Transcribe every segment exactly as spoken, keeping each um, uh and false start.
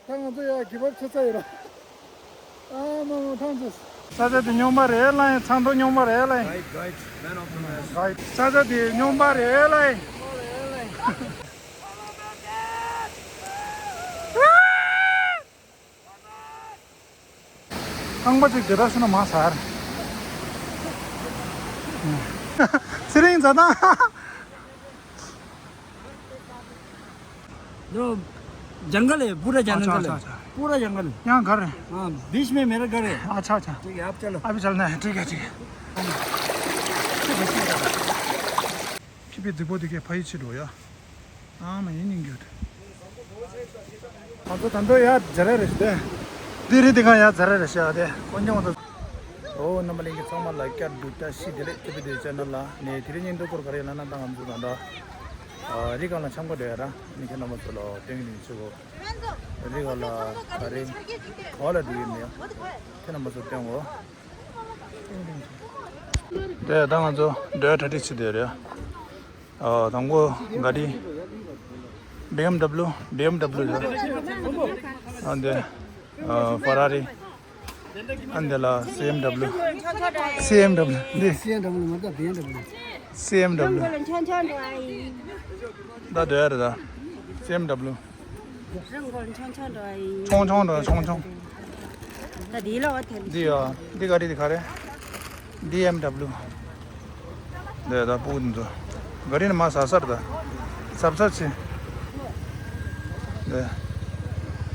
ད་ང་ཚོ་ཡ་གི་བབ་ཆ་ཚ་ཡོད་ར། ཨ་མ་མ་ཐང་ཚོ། ས་ཆ་དེ་སྨྱོན་པ་རེད་ལ་ཡིན། ཚང་འགྲོ་སྨྱོན་པ་རེད་ལ་ཡིན། Guide, guide, man of the match. Guide. ས་ཆ་དེ་སྨྱོན་པ་རེད་ལ་ཡིན། ཁང་པ་ཅིག་དེ་འདྲ་ཤི་ན་མ་ཟར། ཚེ་རིང་མཛའ་དང་། जो जंगल है, पूरा जंगल। अच्छा, अच्छा, अच्छा। पूरा जंगल। यहाँ घर है। हाँ, बीच में मेरा घर है। अच्छा, अच्छा। ठीक है, आप चलो। अभी चलना है, ठीक है, ठीक है। ཁྱི་ཕི་རྫིག་པོ་དེ་གས་ཕ་ཡི་ཕྱི་འགྲོ་ཡ། ཨ་མ་ཡིན་ནིང་གྱོད། ང་ཚོ་ད་འདོད་ཡ་ཛ་ར་རེ་ཞིག་དེ། འདི་རི་དེ་གང་ཡ་ཛ་ར་རེ་ཞིག་ཡ་དེ་ཀོན་ཀྱང་ང་ཚོ། ཨོ་རྣམ་པ་ལྷན་རྒྱས་ཚང་མ་ལ་བསྐྱར་དུ་བཀྲ་ཤིས་བདེ་ལེགས། ཀྱི་ཕི་དེ་ཅེ་ནལ་ལ་ནས་དེ་རིང་ཉིན་དུ་སྐོར་ག་རེ་ལ་ན་ད་ང་ཚོ་ད་ལྟ་རི་ག་ལ་འཆམ་ག་འདོད་ཡ་ར་ནི་ཁྱེད་རྣམ་པ་ཚོ་ལ་སྟོན་གི་ནི་ཆུ་གོ། རི་ག་ལ་ག་རེ་ག་ལ་འགྲོ་ཡི་མེད། ཁྱེད་རྣམ་པ་ཚོ་སྟོན་གོ། དེ་ད་ང་ཚོ་འདོད་གྲ་སྒྲིག་བྱེད་དེ་རེད། ཨ་དང་པོ་ག་རེ། BMW BMW རེད། ཨ་འདི་ཨ་Ferrari། ཨ་འདི་ལ་CMW། CMW འདི། CMW མ་གཏོགས་BMW། CMW ད་འདོད་རེད་ད། CMW། རང་གོ་ཆུང་ཆུང་འགྲོ་ཡིན། ཆུང་ཆུང་འགྲོ་ཆུང་ཆུང་། ད་དེ་ལ་བ་ཐལ། འདི་ཡ། འདི་ག་རེ་འདི་ག་རེ། BMW། འདི་ད་སྤུ་གུ་འདི་ཚོ། ག་རེ་ནི་མ་ཟ་སར་ད། ཟབ་ཟབ་ཆེ། འདི།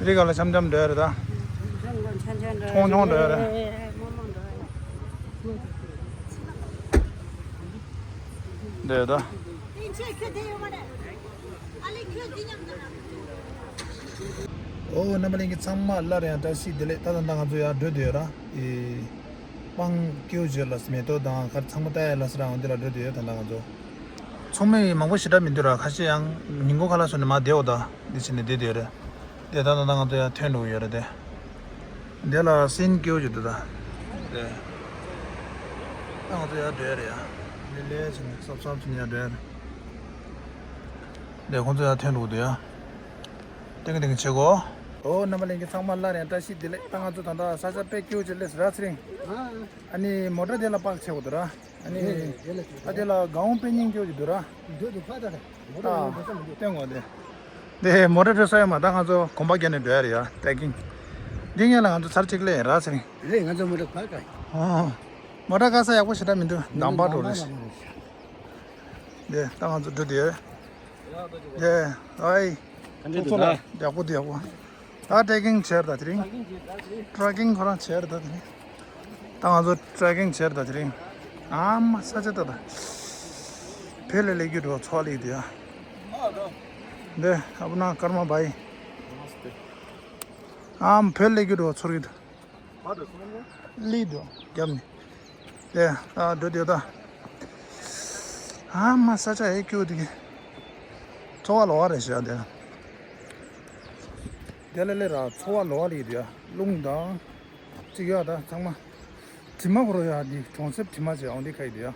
རི་ག་ལ་འཆམ་འཆམ་འགྲོ་ཡ་རེད་ད། རང་གོ་ཆུང་ཆུང་འགྲོ་ཡ། ཆུང་ཆུང་འགྲོ་ཡ་རེད། མོ་མོ་འགྲོ་ཡ། འདི་ད། ཨོ་རྣམ་པ་ལྷན་རྒྱས་ཚང་མ་སླར་ཡང་བཀྲ་ཤིས་བདེ་ལེགས། ད་ད་ལྟ་ང་ཚོ་ཡར་འགྲོ་བསྡད་ཡོད་ར། ཨེ། སྤང་ཀེའུ་ཇེ་ལ་མེ་ཏོག་དང་གར་ཚང་མ་ལྟ་ཡ་ལ་སི་ར་འོང་དེ་ལ་འགྲོ་བསྡད་ཡོད་ད་ལྟ་ང་ཚོ། ཚོང་མི་མང་པོ་ཞེ་དྲག་མི་འདུག་ར། ཁ་ཤས་ཡང་ཉིན་གུང་ཁ་ལག་ཟོས་ནས་མར་བསྡད་འོ་ད་འདི་བྱས་ནས་བསྡད་བསྡད་ཡོད་རེད། དེ་ད་ད་ད་ང་ཚོ་ཡར་ཐོན་འགྲོ་གི་ཡོད་རེད་དེ། འདི་ལ་སིན་ཀེའུ་ཇེ་འདུག་ད། དེ། ད་ང་ཚོ་ཡར་འགྲོ་ཡ་རེད་ཡ། ལེ་ལེ་བྱས་ནས་སོབ་སོབ་བྱས་ནས་ཡར་འགྲོ་ཡ་རེད། དེ་ཁོང་ཚོ་ཡར་ཐོན་འགྲོ་གི་འདུག་ཡ། ཏེང་ཏེང་བྱེད་གོ། ཨོ་རྣམ་པ་ལྷན་རྒྱས་ཚང་མ་སླར་ཡང་བཀྲ་ཤིས་བདེ་ལེགས། ད་ང་ཚོ་ད་ལྟ་ས་ཆ་དཔེ་སྐྱིད་པོ་ཅིག་སླེབས་ར་ཚེ་རིང་། ཨ་ནི་མོ་ཊ་དེ་ལ་པག་བྱེད་དགོས་འདུག་ར། ཨ་ནི་ཨ་དེ་ལ་གའོང་དཔེ་སྙིང་སྐྱོ་ཅིག་འདུག་ར། འདུག་འདུག་ཕ་ད་ད་མོ་ཊ་ཨ་ཡོད་འགྲོ་ས་མི་འདུག་སྟོན་གོ་དེ། དེ་མོ་ཊ་འགྲོ་ས་ཡོད་མ། ད་ང་ཚོ་གོམ་པ་བརྒྱབ་ནས་འགྲོ་ཡ་རེད་ཡ། ཏེ་ཀིང་། འདི་ངས་ལ་ང་ཚོ་ཚར་གཅིག་སླེབས་ར་ཚེ་རིང་། རེད་ང་ཚོ་མོ་ཊ་ཕར་ཀ་ཡིན། ཨོ། མོ་ཊ་བཀག་ས་ཡག་པོ་ཞེ་དྲག་མི་འདུག་འདམ་པ་འགྲོ་རེད། དེ་ད་ང་ཚོ་འགྲོ་དེ། དེ་ཨའི། ཁ་འདྲེ་འདུག་ད། ཡག་པོ་འདུག་ཡག་པོ། ད་ཊེ་ཀིང་བྱས་ར་ད་དེ་རིང་། ཊེ་ཀིང་ཁོ་རང་བྱས་ར་ད་དེ་རིང་། ད་ང་ཚོ་ཊེ་ཀིང་བྱས་ར་ད་དེ་རིང་། ཨ་མ་ས་ཆ་ད་ད། བོད་ལ་སླེབས་རྒྱུ་འགྲོ་ཚོར་ལེགས་འདུག་ཡ། འདི་ཨ་བུ་ན་ཀརྨ་བྷའི། ཨ་མ་བོད་སླེབས་རྒྱུ་འགྲོ་ཚོར་གི་འདུག་ལི་དུ་རྒྱབ་ནས། དེ་ཨ་འགྲོ་དེ་ད། ཨ་མ་ས་ཆ་ཨེ་ཀྱུ་དེ་གི། ཚོ་བ་ལོ་བ་རེད་ཤག་དེ། དེ་ལ་ལས་ར་ཚོ་བ་ལོ་བ་རེད་དེ་ཡ། རླུང་དང་། ཅིག་ཡ་ད་ཚང་མ། དྲི་མ་ཁོ་རོ་ཡ་དེ་གྲོང་གསེབ་དྲི་མ་ཅིག་འོང་དེ་ཁ་ཡི་དེ་ཡ།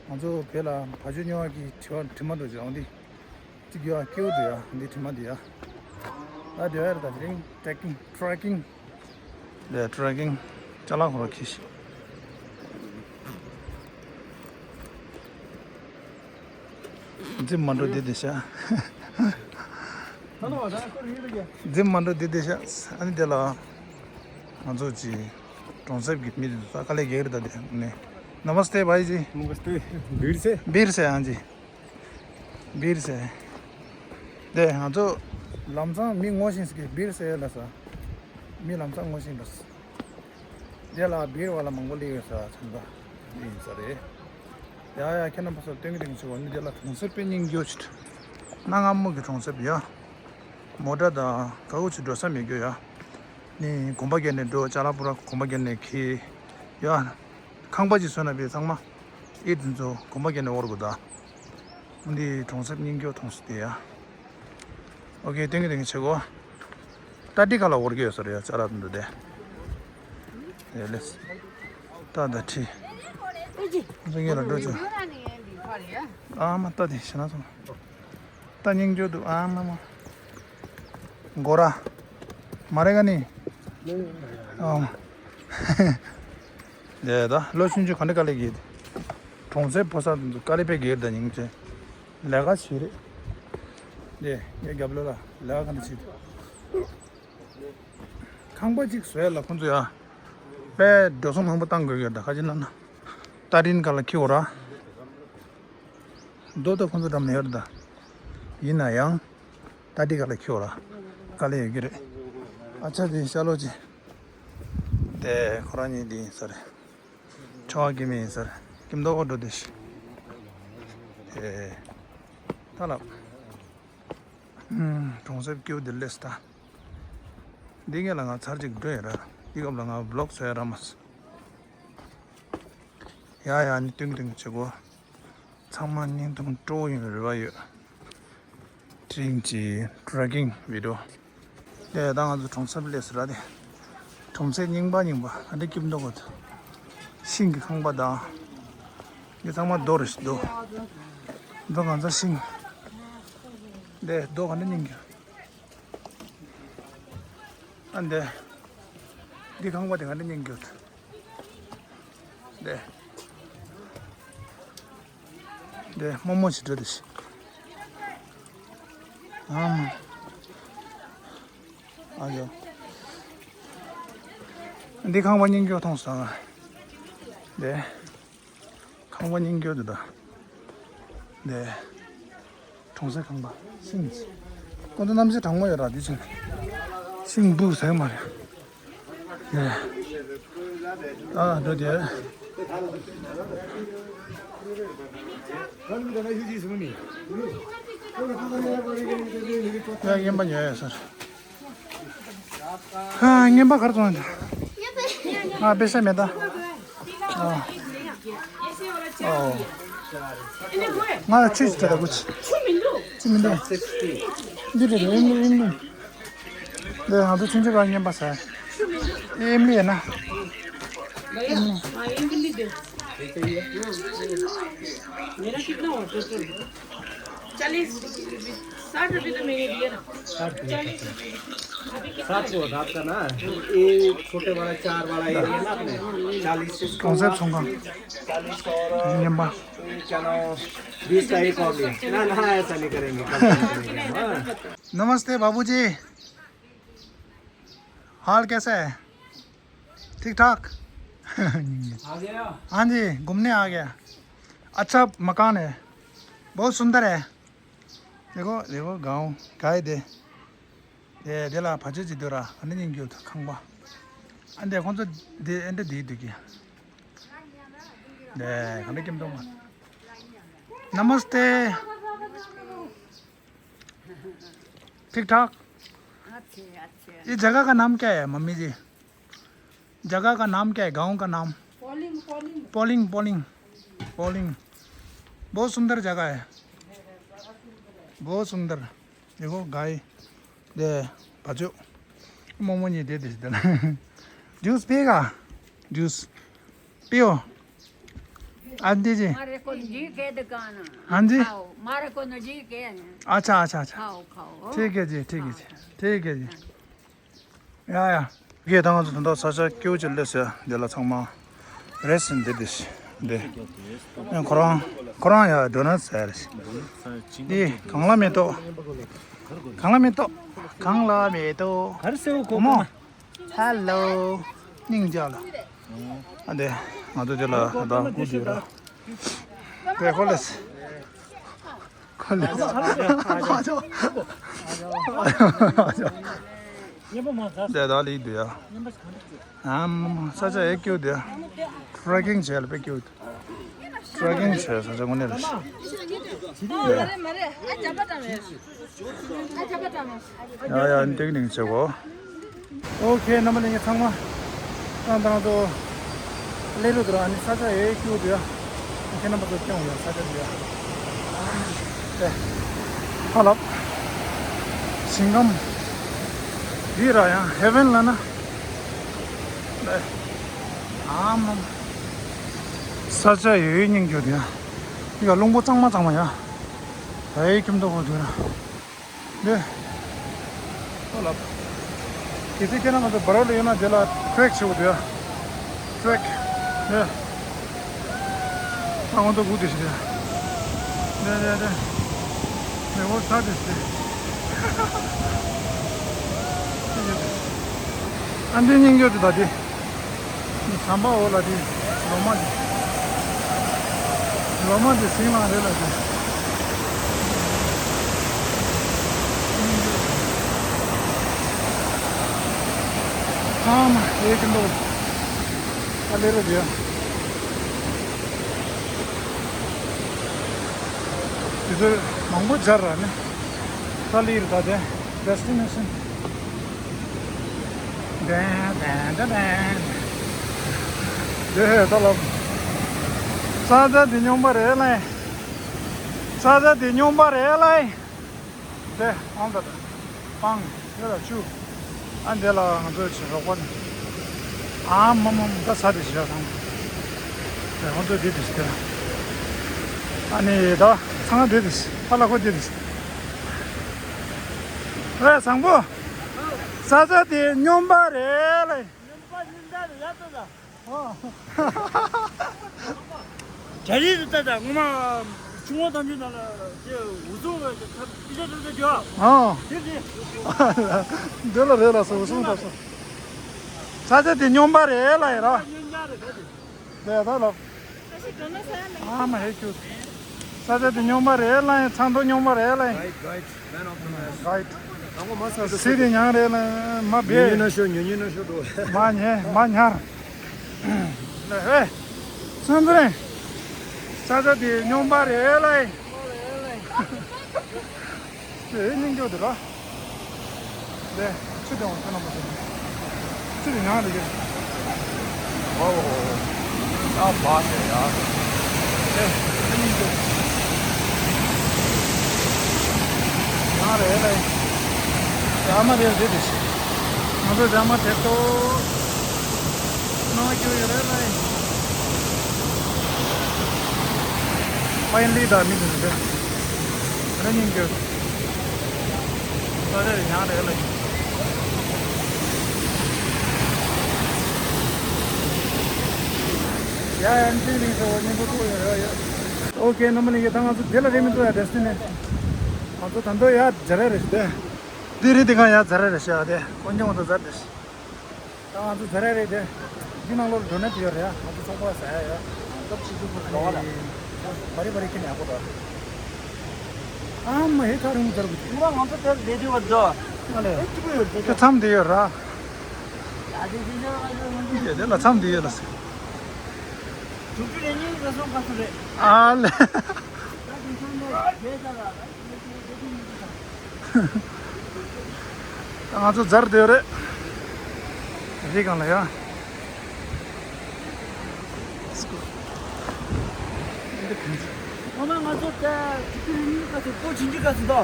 ང་ཚོ་བོད་ལ་བ་ཕྱུགས་རྙིང་བ་གི་དྲི་བ་དྲི་མ་འགྲོ་ཅིག་འོང་དེ། ཅིག་ཡོད་ཨ་སྐྱེ་བོ་དེ་ཡ་འདི་དྲི་མ་དེ་ཡ། ད་དེ་ཡ་རེད་ད་དེ་རིང་ཊེ་ཀིང་ཊེ་ཀིང་། ལས་ཊེ་ཀིང་ཅ་ལག་ཁོ་ར་ཁྱི་ཤི། འཛིན་མ་འགྲོ་དེ་དེ་ཤ། འཛིན་མ་འགྲོ་དེ་དེ་ཤ། ཨ་ནི་དེ་ལ་ང་ཚོ་ཅི་གྲོང་གསེབ་ཀྱི་མི་དེ་ཚོ་དཀའ་ལས་རྒྱག་རེད་ད་དེ་ནས། नमस्ते भाई जी। नमस्ते। बीर से। बीर से हाँ जी। བིར་ཟེར། དེ་ང་ཚོ་ལམ་སང་མི་ངོ་ཤེས་ཀྱི་བིར་ཟེར་ལ་ས། མི་ལམ་སང་ངོ་ཤེས་པ། དེ་ལ་བིར་བ་ལ་མང་པོ་སླེབས་ཡོད་ས་ཚང་ད་ཡིན་ས་རེད། ཡ་ཡ་ཁྱེད་རྣམ་པ་ཚོ་སྟོན་གི་དེ་ངས་ཆུ་བ་ནི་དེ་ལ་གྲོང་གསེབ་དཔེ་སྙིང་རྗེ་ཞིག་གནའ་སྔ་མོ་གི་གྲོང་གསེབ་ཡ། མོ་ཊ་དང་ག་གུ་ཆུ་འགྲོ་ས་མེད་རྒྱུ་ཡ། ནི་གོམ་པ་བརྒྱབ་ནས་འགྲོ་ཅ་ལག་པུ་ར་གོམ་པ་བརྒྱབ་ནས་ཁྱེར་ཡ། ཁང་པ་ཅིག་བཟོས་ན་བས་ཚང་མ་ཨེ་དེ་ཚོ་གོམ་པ་བརྒྱབ་ནས་དབོར་དགོས་ད། འདི་གྲོང་གསེབ་སྙིང་སྐྱོ་མཐོང་སྲིད་དེ་ཡ། ཨོ་ཀེ་ཏེང་གི་ཏེང་གི་ཆེ་གོ། ད་འདི་ག་ལ་དབོར་གི་ཡོད་ས་རེད་ཡ་ཅ་ལག་དེ་འདུག་དེ། ཡ་ལེས། ད་ད་ཁྲི། ཨེ་ཅི། ཚོ་ངེད་ལ་འགྲོ་ཆོག་ཨ་མ་ད་དེ་ཞེ་ན་སོང་། ད་སྙིང་རྗེ་འདུག་ཨ་མ་མ། སྒོ་ར། མ་རེད་ག་ནི། ཨ། དེ་ད་ལོ་ཆུང་ཆུང་ག་འདྲ་དཀའ་ལས་གིས། གྲོང་གསེབ་ཕོ་གསར་དཀའ་ལས་དཔེ་གིས་ད་སྙིང་རྗེ། ལས་ཀ་བྱེད་རེད། དེ་ངའི་རྒྱབ་ལོ་ལ་ལས་ཀ་ག་འདྲ་བྱེད། ཁང་པ་གཅིག་བཟོས་ལ་ཁོང་ཚོ་ཡ། དཔེ་འགྲོ་སོང་མང་པོ་བཏང་དགོས་ཀྱི་ད་ག་ཅི་ན་ན། ཏ་རིན་ག་ལ་ཁྱི་འོ་ར། རྡོ་ད་ཁོང་ཚོ་འགྲམ་ནས་ཡོད་རེད་ད། ཡིན་ན་ཡང་། ཏ་ཏི་ག་ལ་ཁྱོད་ར། དཀའ་ལས་ཡོད་ཀྱི་རེད། ཨ་ཅག་དེ་ཤ་ལོ་ཅི། དེ་ཁོ་རང་གཉིས་དེ་ཡིན་ས་རེད། ཆོ་བ་སྐྱེ་མི་ཡིན་ས་རེད། སྐྱིད་མདོག་འགྲོ་དེ་ཤི། དེ། ད་ལབ། ཨུམ། གྲོང་གསེབ་སྐྱིད་པོ་དེ་ལས་ད། འདི་ངས་ལ་ང་ཚར་གཅིག་འགྲོ་ཡོད་ར། འདི་སྐབས་ལ་ང་བི་ལོག་བཟོ་ཡ་ར་མ་སོང་། ཡ་ཡ་ནི་ཏུང་ཏུང་བྱེད་གོ། ཚང་མ་སྙིང་ཐུང་སྤྲོ་བོ་ཡོང་རེ་བ་ཡོད། ཏྲིང་ཅི་ཊྲེ་ཀིང་བི་ཌི་ཡོ། དེ་ད་ང་ཚོ་གྲོང་གསེབ་སླེབས་ཟེར་ར་དེ། གྲོང་གསེབ་རྙིང་པ་རྙིང་པ་ཨ་འདྲ་སྐྱིད་མདོག་གོ། ཤིང་གི་ཁང་པ་དང་། འདི་ཚང་མ་རྡོ་རེད་རྡོ། རྡོ་གང་ཚ་ཤིང་། དེ་རྡོ་ག་འདྲ་རྙིང་གི། ཨ་འདི། འདི་ཁང་པ་དེ་ག་འདྲ་རྙིང་གི། དེ། དེ་རྨོ་མོ་ཞིག་འགྲོ་དེ་ཤི། ཨམ། ཨ་ཡོ། འདི་ཁང་པ་རྙིང་རྒྱུ་མཐོང་སོང་ང་། དེ། ཁང་པ་རྙིང་རྒྱུ་དེ་ད། དེ། གྲོང་གསེབ་ཁང་པ། ཤིང་། ཁོང་ཚོ་གནམ་གཤིས་གྲང་མོ་ཡོད་ར་དེ་ཕྱིན། ཤིང་འབུ་ཟེར་མ་རེད། ཡ། ཨ་འགྲོ་དེ། ཡ་རྔན་པ་ཉོ་ཡ་ཟེར། ཨ་རྔན་པ་གར་བཙོང་ཡ། ཨ་པེ་ཤ་མེད་ད། ཨ། ཨོ། ང་ལ་ཆུ་ཞིག་སྤྲད་དང་གུ་ཆུ། ཆུ་མི་འདུག་འདི་རེད་ཨེམ་ལི་ཨེམ་ལི། འདི་ང་ཚོ་ཆུང་ཆུང་ག་རྔན་པ་ཟ། ཨེམ་ལི་ཡིན་ན། ཨེམ་ལི། मेरा कितना हुआ टोटल? चालीस। साठ रुपए तो मैंने दिया ना। चालीस रुपए। अभी कितना? साठ हुआ था आपका ना। ये छोटे वाला चार वाला एरिया ना अपने। चालीस इसको हुआ। चालीस और क्या नाम, बीस का एक और लिया। ना ना, ऐसा नहीं करेंगे, कम नहीं करेंगे हम, हाँ। नमस्ते बाबूजी। हाल कैसा है? ठीक ठाक। आ गया। हाँ जी, घूमने आ गया। अच्छा मकान है, बहुत सुंदर है। देखो देखो गांव काय दे। ये देला भाजो जी दोरा अन्य निंग्यो था खंगवा। अंदे कौन सा दे अंदे दे दुगी। दे कने किम तो। नमस्ते। ठीक ठाक। अच्छे अच्छे। ये जगह का नाम क्या है मम्मी जी? जगह का नाम क्या है, गांव का नाम? Polling polling. Polling polling. Polling. बहुत सुंदर जगह है। बहुत सुंदर। देखो गाय। दे। भाजो। मोमो नहीं दे दे। जूस पिएगा? जूस पियो। आंटी जी। मारे को जी के दुकान। हाँ जी। खाओ, मारे को न जी के। अच्छा अच्छा अच्छा। खाओ खाओ। ठीक है जी, ठीक है जी। ठीक है जी। ཡ་ཡ། ཡེ་ད་ང་ཚོ་ད་ལྟ་ས་ཆ་སྐྱིད་པོ་ཅིག་སླེབས་ཟེར་འདི་ལ་ཚང་མ་རེད་ཟེར་འདི་འདི་ཤི་འདི། ཡང་ཁོ་རང་ཁོ་རང་ཡ་འགྲོ་ན་ཟེར་རེད་ཤི། འདི་གང་ལ་མེ་ཏོག་གང་ལ་མེ་ཏོག་གང་ལ་མེ་ཏོག་ཧར་སེའུ་གོ་མོ། ཧེ་ལོ། སྙིང་རྗེ་ལ། ཨ་འདི་ང་ཚོ་འདི་ལ་ད་སྐུ་འདི་ར། དེ་ཁོ་ལེས། ཁོ་ལེས། ཨ་ཅོ། ཨ་ཅོ། དེ་ད་ལི་འདུག་ཡ། ཨམ། ས་ཆ་ཨེ་ཀྱུ་དེ། ཊྲེ་ཀིང་བྱས་ལ་དཔེ་སྐྱིད་པོ་འདུག་ཊྲེ་ཀིང་བྱས་ས་ཆ་དངོས་གནས་རེད། ཡ་ཡ་འདི་ནས་བྱེད་གོ། ཨོ་ཁེ་རྣམ་པ་ལྷན་རྒྱས་ཚང་མ། ཏང་ཏང་ཏོ། ལེ་རུ་དུ་ར་ནི་ས་ཆ་ཨེ་ཀྱུ་དུ་ཡ། ཁེ་རྣམ་པ་ཚོ་སྐྱོང་ཡོད་ས་ཆ་དུ་ཡ། ཨེ། ཧ་ལབ། ཞིང་ཁམས། འདི་ར་ཡང་ཧེ་ཝན་ལ་ན། ཨེ། ཨམ་ཨམ། ས་ཆ་ཡོད་སྙིང་རྒྱུ་དུ་ཡ། འདི་ག་རླུང་པོ་གཙང་མ་གཙང་མ་ཡ། ཨེ་ཁྱིམ་དུ་ཧོ་དུ་ར། འདི། ཨོ་ལབ། གལ་སྲིད་ཁྱེད་རང་ང་ཚོ་བར་ལ་ཡོད་ན་དེ་ལ་ཊེག་བྱེད་དགོས་འདུག་ཡ། ཊེག་ནས། ཨ་ང་ཚོ་སྒུག་བསྡད་ཤག་དེ། ནས་ནས་ནས། ནས་འོ་ས་དེ་སྟེ། ཨ་འདི་སྙིང་རྗེ་དེ་ད་དེ། ཟམ་པ་འོག་ལ་དེ། ལོ་མ་དེ། ལོ་མ་དེ་ཟིང་ལ་རེད་ལ་དེ། ཨ་མ་ཨེ་ཀི་འདུག་ཨ་ལེ་རེད་དེ། དེ་ཚོ་མང་པོ་སྦྱར་ར་ནི། ས་ལིར་ད་དེ། ཌེ་སི་ཊི་ནེ་ཤན། དེ་ཧེ་ད་ལབ། ས་ཆ་དེ་སྙོམས་པ་རེད་ལ། ས་ཆ་དེ་སྙོམས་པ་རེད་ལ། དེ་ཨང་ད་ད། སྤང་། དེ་ལ་ཆུ། ཨ་འདི་ལ་ང་ཚོ་ཆུ་རོགས་པ་ནི། ཨ་མ་མ་མ་ད་ས་དེ་ཞེ་དྲག་སང་། དེ་ང་ཚོ་དེ་དེ་ཞེ་དྲག་ཨ་ནི་ད་ཚང་དེ་དེ་ཞེ་ཕ་ལ་ཁོ་དེ་དེ་ཞེ། ཨེ་བཟང་པོ། ས་ཆ་དེ་སྙོམས་པ་རེད་ལ། སྙོམས་པ་སྙོམས་པ་རེད་ཡ་ད་ད། ཨོ། གྲ་རིགས་དེ་ལྟ་དང་ངོ་མ་ཆུ་ངོ་དང་ཆུ་ནང་ལ་དེ་འུ་ཚོ་གི་ཐབས་ཅི་ལྟར་ཐུབ་ཐུབ་རྒྱུ། ཨོ། དེ་དེ། འདི་ལ་རེད་ལ་སོ་སོང་ད་སོ། ས་ཆ་དེ་སྙོམས་པ་རེད་ལ་ཡ་ར། སྙོམས་པ་རེད་དེ། ལས་ད་ལ། ཨ་མ་ཧེ་ཁྱོད། ས་ཆ་དེ་སྙོམས་པ་རེད་ལ་ཡ། ཚང་དུ་སྙོམས་པ་རེད་ལ་ཡ། གྷའིཌ། གྷའིཌ། སི་དེ་ཉང་རེད་ལ་མ་བེ། ཉོ་ཉོ་ན་ཤོ་ཉོ་ཉོ་ན་ཤོ་དོ། མ་ཉེ་མ་ཉར། ལ་ཧེ། སོན་ཚུ་རེ། ས་ཆ་དེ་སྙོམས་པ་རེད་ལ། དེ་སྙིང་རྗེ་དེ་ར། དེ་ཆུ་དེ་འོང་ཁྱོད་རྣམ་པ་ཚོ། ཆུ་དེ་ཉང་རེད་གི། ཨོ། ཨ་བ་ཟེར་ཡ། དེ་སྙིང་རྗེ། ཡང་རེད་ལ། ཨ་མ་རེད་རེད་དེ། ང་ཚོ་ཟ་མ་དེ་ཏོ། ནང་ཁྱོད་ཡོད་རེད་ལ། ཕ་ཡིན་ལི་དང་མི་དེ་རེད། རེད་སྙིང་རྗེ། ས་ཆ་རེད་ཡང་རེད་ལ། ཡ་ཡ་འདི་ནི་ཁོ་སྙིང་པོ་ཐུག་ཡོད་རེད་ཡ། ཨོ་ཁེ་རྣམ་པ་ལྷན་རྒྱས། ད་ང་ཚོ་དེ་ལ་རེད་མི་འདུག་ཡ། ཌེ་སི་ཊི་ནེ་ཤན། ང་ཚོ་ད་འདོད་ཡ་ཛ་ར་རེད་ཤི་དེ། འདི་རེད་དེ་གང་ཡ་ཛ་ར་རེད་ཤི་ཡ་དེ། ཀོན་ཀྱང་ང་ཚོ་ཛ་ར་རེད་ཤི། ད་ང་ཚོ་ཛ་ར་རེད་དེ། འདི་ནང་ལོགས་འགྲོ་ནས་དེ་ཡོད་རེད་ཡ། ང་ཚོ་ཚོགས་པ་ཟ་ཡ་ཡ། སྐབས་ཆེ་ཤོས་པོ་རེད་བ་ལ། བ་རི་བ་རི་ཁྱེར་ནས་ཡག་པོ་འདུག་ཨ་མ་ཧེ་ཐག་རིང་ཙར་བུ་དེ། ང་ང་ཚོ་དེར་བསྡད་དུས་བར་འགྲོ། ཨ་ལས། ཨེ་སྐྱིད་པོ་ཡོད་རེད་དེ། ཚམ་དེ་ཡོད་ར། ཡ་དེ་དེ་ཡོད་ར་ཡོད་ར། ཡོད་དེ་ལ་ཚམ་དེ་ཡོད་ལ་སེ། དྲུག་ཅུ་རེ་གཉིས་རེ་སོང་ག་ཚོད་རེད། ཨ་ལས། ད་དེ་ཚོ་ནས་རྒྱལ་ས་ལ་ད་ཡོད་དེ་ཡོད་དེ་མི་འདུག་ད། ང་ཚོ་ཛར་དེ་རེད། རི་སྒང་ལ་ཡ། ཨ་མ་ང་ཚོ་ད་ཅི་ཀི་རི་ནི་ག་ཚོད་པོ་ཆིན་ཅི་ག་ཚོད་དོ།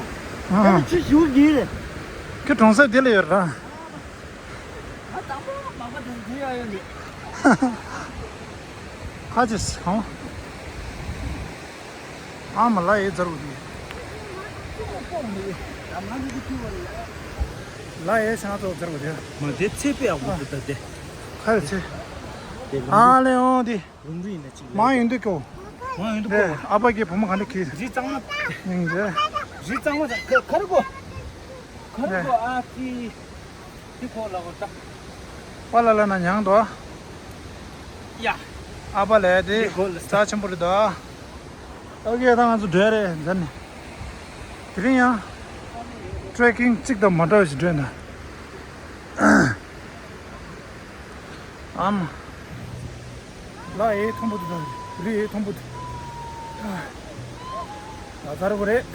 ཨ། ད་ནི་ཆུ་ཞུ་གི་རེད། ཁྱོད་གྲོང་གསེབ་དེ་ལ་ཡོད་ར། ཨ་དང་པོ་མ་ག་དེ་དེ་ཡ་ཡོད་ནི། ཁ་ཅིག་སོང་། ཨ་མ་ལ་ཡེ་ཛར་བུ་དེ། ལ་ཡེ་ཤང་ཙོག་ཛར་བུ་དེ། མ་དེ་ཚེ་པེ་ཨ་བུ་དེ་ད་དེ། ཁ་རེ་ཚེ། དེ་ཨ་ལེ་འོང་དེ། རུང་རུ་ཡིན་ན་ཅིག་མ་ཡིན་དུ་ཀོ། མ་ཡིན་དུ་ཀོ། ཨ་ཕ་གི་བུ་མོ་ག་འདྲ་གི། རི་གཙང་མ། ཡིན་ཟེ། རི་གཙང་མ་ཁ་རུ་ཀོ། ཁ་རུ་ཀོ་ཨ་ཙི། དེ་ཁོ་ལ་བར་ད། པ་ལ་ལ་ན་མྱང་དོ། ཡ། ཨ་པ་ལས་དེ་དེ་ཁོ་ལ་རྩ་ཆེན་པོ་རེད་དོ། ཨོ་ཀེ་ད་ང་ཚོ་འགྲོ་རེད་འཛན་ནས། དེ་རིང་ཡང་། ཊེ་རེ་ཀིང་གཅིག་དང་མ་འདྲ་བ་ཞིག་འགྲོ་ན། ཨམ། ལ་ཨེ་མཐོན་པོ་དེ་དང་རི་ཨེ་མཐོན་པོ་དེ། ད་ཚར་བ་རེད།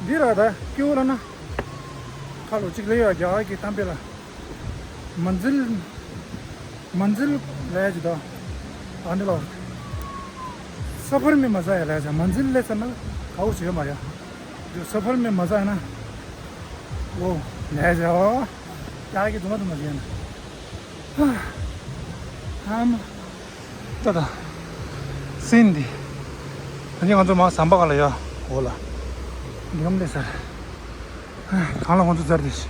འདི་ར་ད་སྐྱེ་བོ་ལ་ན། ཁ་ལོ་གཅིག་ལས་ཡོད་རྒྱ་གར་གྱི་གཏམ་དཔེ་ལ། མན་ཛིལ། མན་ཛིལ་ལས་ཀྱི་ད། ཨ་འདི་ལ། ས་ཕར་མི་མ་ཟ་ཡ་ལས་ཟ་མན་ཛིལ་ལས་ཟ་ན་གའུ་ཟེར་མ་ཡ། འདི་ས་ཕར་མི་མ་ཟ་ཡ་ན། ཨོ། ལས་ཟ་ཨོ། རྒྱ་གར་གྱི་རྫུན་མ་རྫུན་མ་ཟེར་ཡ་ན། ཨམ། ད་ད། སིན་འདི། ད་ནི་ང་ཚོ་མ་ཟམ་པ་ག་ལ་ཡ། འོ་ལ། འདི་ངམ་ལས་ཟེར། གང་ལ་ང་ཚོ་ཟར་དེ་ཤི།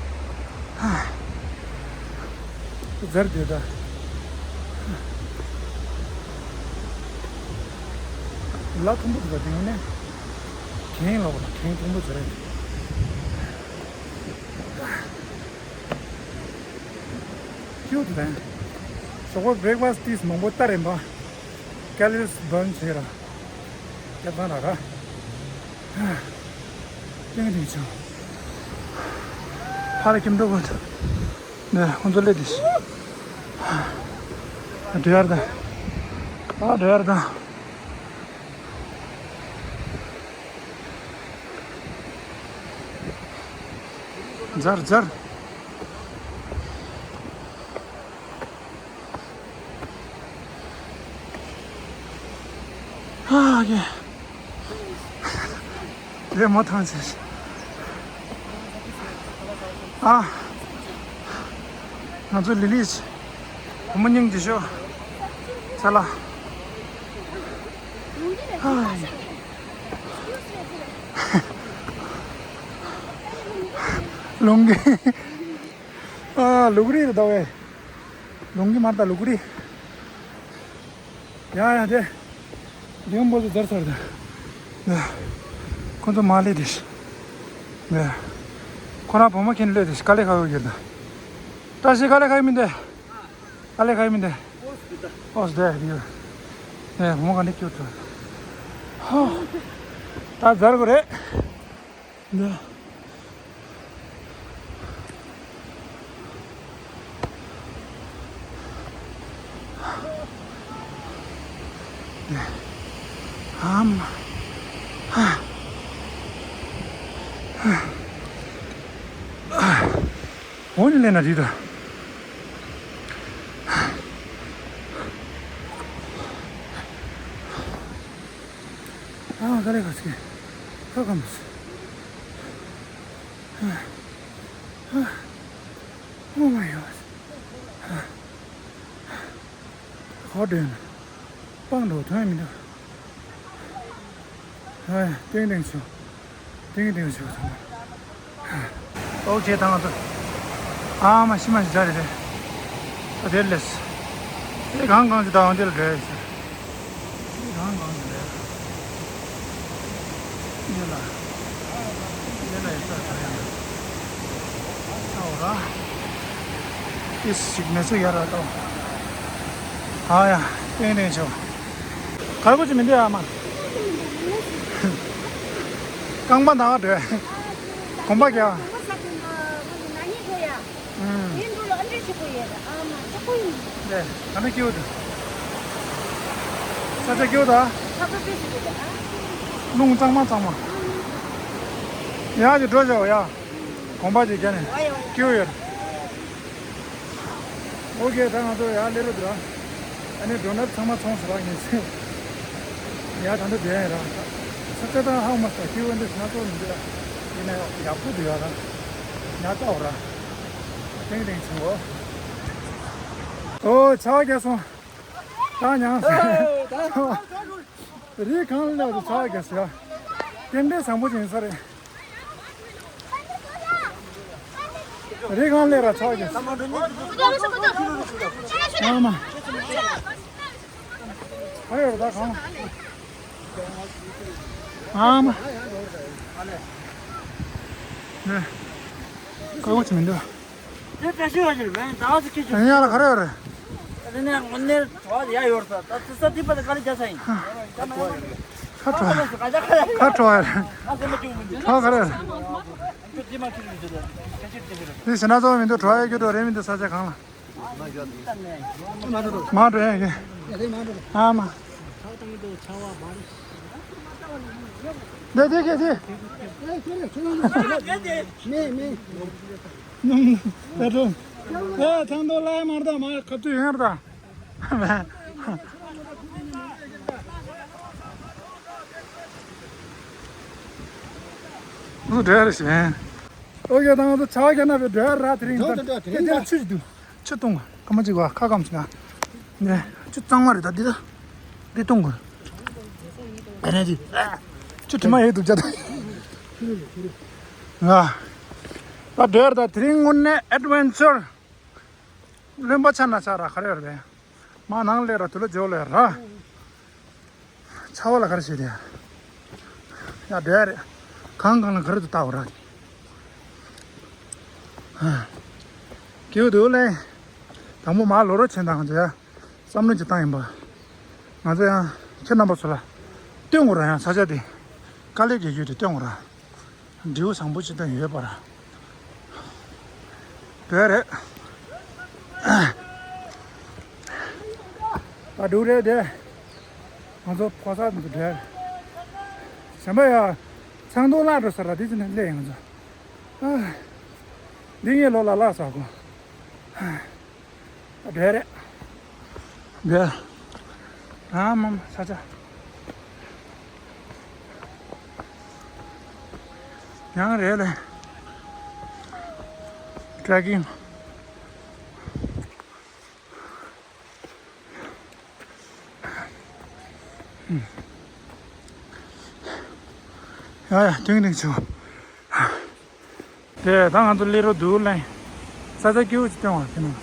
ཟེར་དེ་ད། ལ་མཐོན་པོ་འདུག་པ་དེ་ནས། གངས་ལ་བ་གངས་མཐོན་པོ་ཟེར་རེད། ཁྱིའུ་དེ་དང་། ཞོགས་པ་བྷི་རེག་ཕ་སི་ཊི་མང་པོ་ལྟ་རན་པ། ཀེ་ལི་རི་སི་བྷརན་བྱེད་ར། སྐྱབས་ཚང་ར་ར། ཏིང་ཏིང་ཆུ། ཕ་ལ་ཁྱིམ་འགྲོ་དགོས་འདུག་ནས་ཁོང་ཚོ་སླེབས་དུས། འགྲོ་ཡར་དང་། ཨ་འགྲོ་ཡར་དང་། འཛར་འཛར། ཨ་ཡེ། རེ་མོ་ཐང་ཆེ། ཨ། ང་ཚོ་ལི་ལི་ཆེ། བུ་མོ་སྙིང་རྗེ་ཤོག་ཚ་ལ། ཨ་ཡེ། ལུང་གི། ཨ་ལུག་རིགས་རེད་ད་བས། ལུང་གི་མར་ད་ལུག་རིགས། ཡ་ཡ་དེ། ལིང་པོ་ཚོ་འཛར་ཚར་ད། ཁོ་ཚོ་མ་སླེབས་དེ། ཁོ་རང་བུ་མོ་ཁྱེར་སླེབས་དེ་དཀའ་ལས་ཁག་ཡོད་ཀྱི་ད། བཀྲ་ཤིས་དཀའ་ལས་ཁག་མི་འདུག་དཀའ་ལས་ཁག་མི་འདུག་ཨོ་སི་དེ་ཡོད། ཨེ་བུ་མོ་ག་འདྲ་སྐྱོ་ཐུབ། ཧོ། ད་འཛར་དགོས་རེད། འདི། ཨམ། འོ་ནི་ལེན་ན་རེད་ད། ཨ་ག་རེ་ག་ཚེ། ཁ་ཁམས། Oh my god. ཧོ་དྲན། སྤང་འགྲོ་དོན་མི་འདུག་ཧ། ཏིང་ཏིང་ཆུ། ཏིང་ཏིང་ཆུ་ཚང་མ། ཨོ་ཁེ་ད་ང་ཚོ། ཨ་མ་ཤི་མ་ཤི་ཇ་རེ་རེ། ད་དེར་ལེས། དེ་གང་གང་ཅི་ད་འོང་དེ་ལ་འགྲོ་ཡ་ཤི། དེ་གང་གང་ཅི་རེད། དེ་ལ། དེ་ལ་ཡ་ས་ད་ཡ། ཨོ་ར། ཨིས་ཞིག་མེ་སུ་ཡ་ར་ཏོ། ཨ་ཡ། ཏིང་ཏིང་ཆུ། གར་པོ་ཅི་མི་འདུག་ཨ་མ། རྐང་པ་ནང་འགྲོ། གོམ་པ་རྒྱག་ཨུམ། ལས་ག་ནས་སྐྱེའུ་དུ། ས་ཆ་སྐྱེའུ་དང་། རླུང་གཙང་མ་གཙང་མ། ཡག་ཅིག་འགྲོ་བྱའོ་ཡ། གོམ་པ་ཅིག་བརྒྱབ་ནས་སྐྱེའུ་ཡོད། ཨོ་ཁེ་ད་ང་ཚོ་ཡར་སླེབས་རོགས་འདུག་ཨ་ནི་སྒྲོ་ནག་ཚང་མ་ཚོང་ཟེར་བ་ངས་ཟེར། ཡར་ད་འདི་བསྡད་ཡིན་ར། ས་ཆ་དང་ཧ་མ་སྟ་སྐྱེ་བོ་འདི་སྣ་ཚོགས་མི་འདུག་ཡིན་ན་ཡག་པོ་འདུག་ཡ་ར། ཉ་ལྟ་འོ་ར། ཏིང་ཏིང་ཆུ་འོ། ཨོ་ཆ་བ་རྒྱག་སོང་། ད་མྱངས་སོང་། རི་གང་ལ་ཆ་བ་རྒྱག་སོང་ཡ། དེ་འདྲའི་བཟང་པོ་ཅིག་ཡིན་ས་རེད། རི་གང་ལས་ར་ཚོགས་ཀྱི། ཨ་མ། ཨ་ཡོད་ད་གང་། ཨ་མ། ནས། ཀ་བོ་ཅི་མི་འདུག་དེ་བཀྲ་ཤིས་ཡོད་ཀྱི་མེད་ད་ཚོ་ཁྱེད་ཀྱི། ཡ་ལ་ག་རེ་ཡོད་རེད། དེ་ནས་དངོས་གནས་གྲོགས་ཡ་ཡོད་ས་ད་ཚོ་ས་དེ་པ་ད་ག་ལ་རྒྱ་ས་ཡིན། ཁ་ཁ་ཁ་ཁ་ཁྲོ་ཁྲོ་ག་རེ། དེ་ཕྱི་ན་ཚོ་མི་འདུག་གྲོ་ཡ་རྒྱུ་འགྲོ་རེ་མི་འདུག་ས་ཆ་གང་ལ། མ་འགྲོ་ཡ་གི། ཨ་མ། འདི་འདི་གི་འདི། མེ་མེ། ད་དུང་། ཨེ་ཐང་དུ་ལ་མར་ད་མ་ཁ་ཐུ་ཡོང་ད། ང་ཚོ་འགྲོ་ཡ་རེད་ཞེས། ཨོ་ཡ་ད་ང་ཚོ་ཆ་བ་རྒྱག་ན་བའི་འགྲོ་ཡ་ར་དེ་རིང་དང་དེ་དེ་ལ་ཆུ་ཞིག་འདུག་ཆུ་བཏུང་བ་ཁ་མ་གཅིག་བ་ཁ་སྐམ་སོང་ང་། ནས་ཆུ་གཙང་མ་རེད་ད་འདི་ད། འདི་བཏུང་དགོས། ཨ་ནེ་འདི། ཆུ་དྲི་མ་ཡོད་འདུག་ཅག་ད། ང་། ད་འགྲོ་ཡར་ད། དེ་རིང་དངོས་གནས་ཨེ་ཌི་ཝེན་ཅར། རློན་པ་ཆགས་ན་ཆགས་ར། ག་རེ་ཡོད་རེད། མ་ནང་ལས་ར་དུ་ལ་འཇོག་ལས་ར། ཚ་བ་ལ་ག་རེ་བྱེད་དེ། ཡ་འདྲ་རེད། གང་གང་ལ་ག་རེ་དུ་བལྟ་བ་ར། སྐྱིད་འདུག་ལེ། དང་པོ་མ་ལོ་རོ་ཆེན་དང་ང་ཚོ་ཡ་བསམ་བློ་ཅིག་བཏང་ཡིན་པ། ང་ཚོ་ཡང་ཁྱེད་རྣམ་པ་ཚོ་ལ་སྟོན་དགོས་ར། ཡང་ས་ཆ་དེ་དཀའ་ལས་རྒྱག་རྒྱུ་དེ་སྟོན་དགོས་ར། འབྲས་བུ་བཟང་པོ་ཅིག་ད་ཡོད་པ་ར། དེ་རེད། ད་འདུག་རེད་དེ། ང་ཚོ་ཕོ་གསར་འདི་འདྲ། གཞན་པ་ཡ། ཚང་དུ་བརླག་འགྲོ་ས་ར་དེ་ཅི་ནས་སླེབས་ཡོང་ཚོ། འདི་ངའི་ལོ་ལ་བརླག་ས་གོ། ད་འདྲ་རེད། འདི། ཨ་མ་མ་ས་ཆ། ཡང་རེད་ལེ། ཊེ་རེག་ཀིང་། ཡ་ཡ། ཏིང་ཏིང་ཆུ། དེ་ད་ང་ཚོ་སླེབས་རོགས་འདུག་ལེ། ས་ཆ་སྐྱིད་པོ་ཅིག་སྟོན་བ་དེ་ནང་།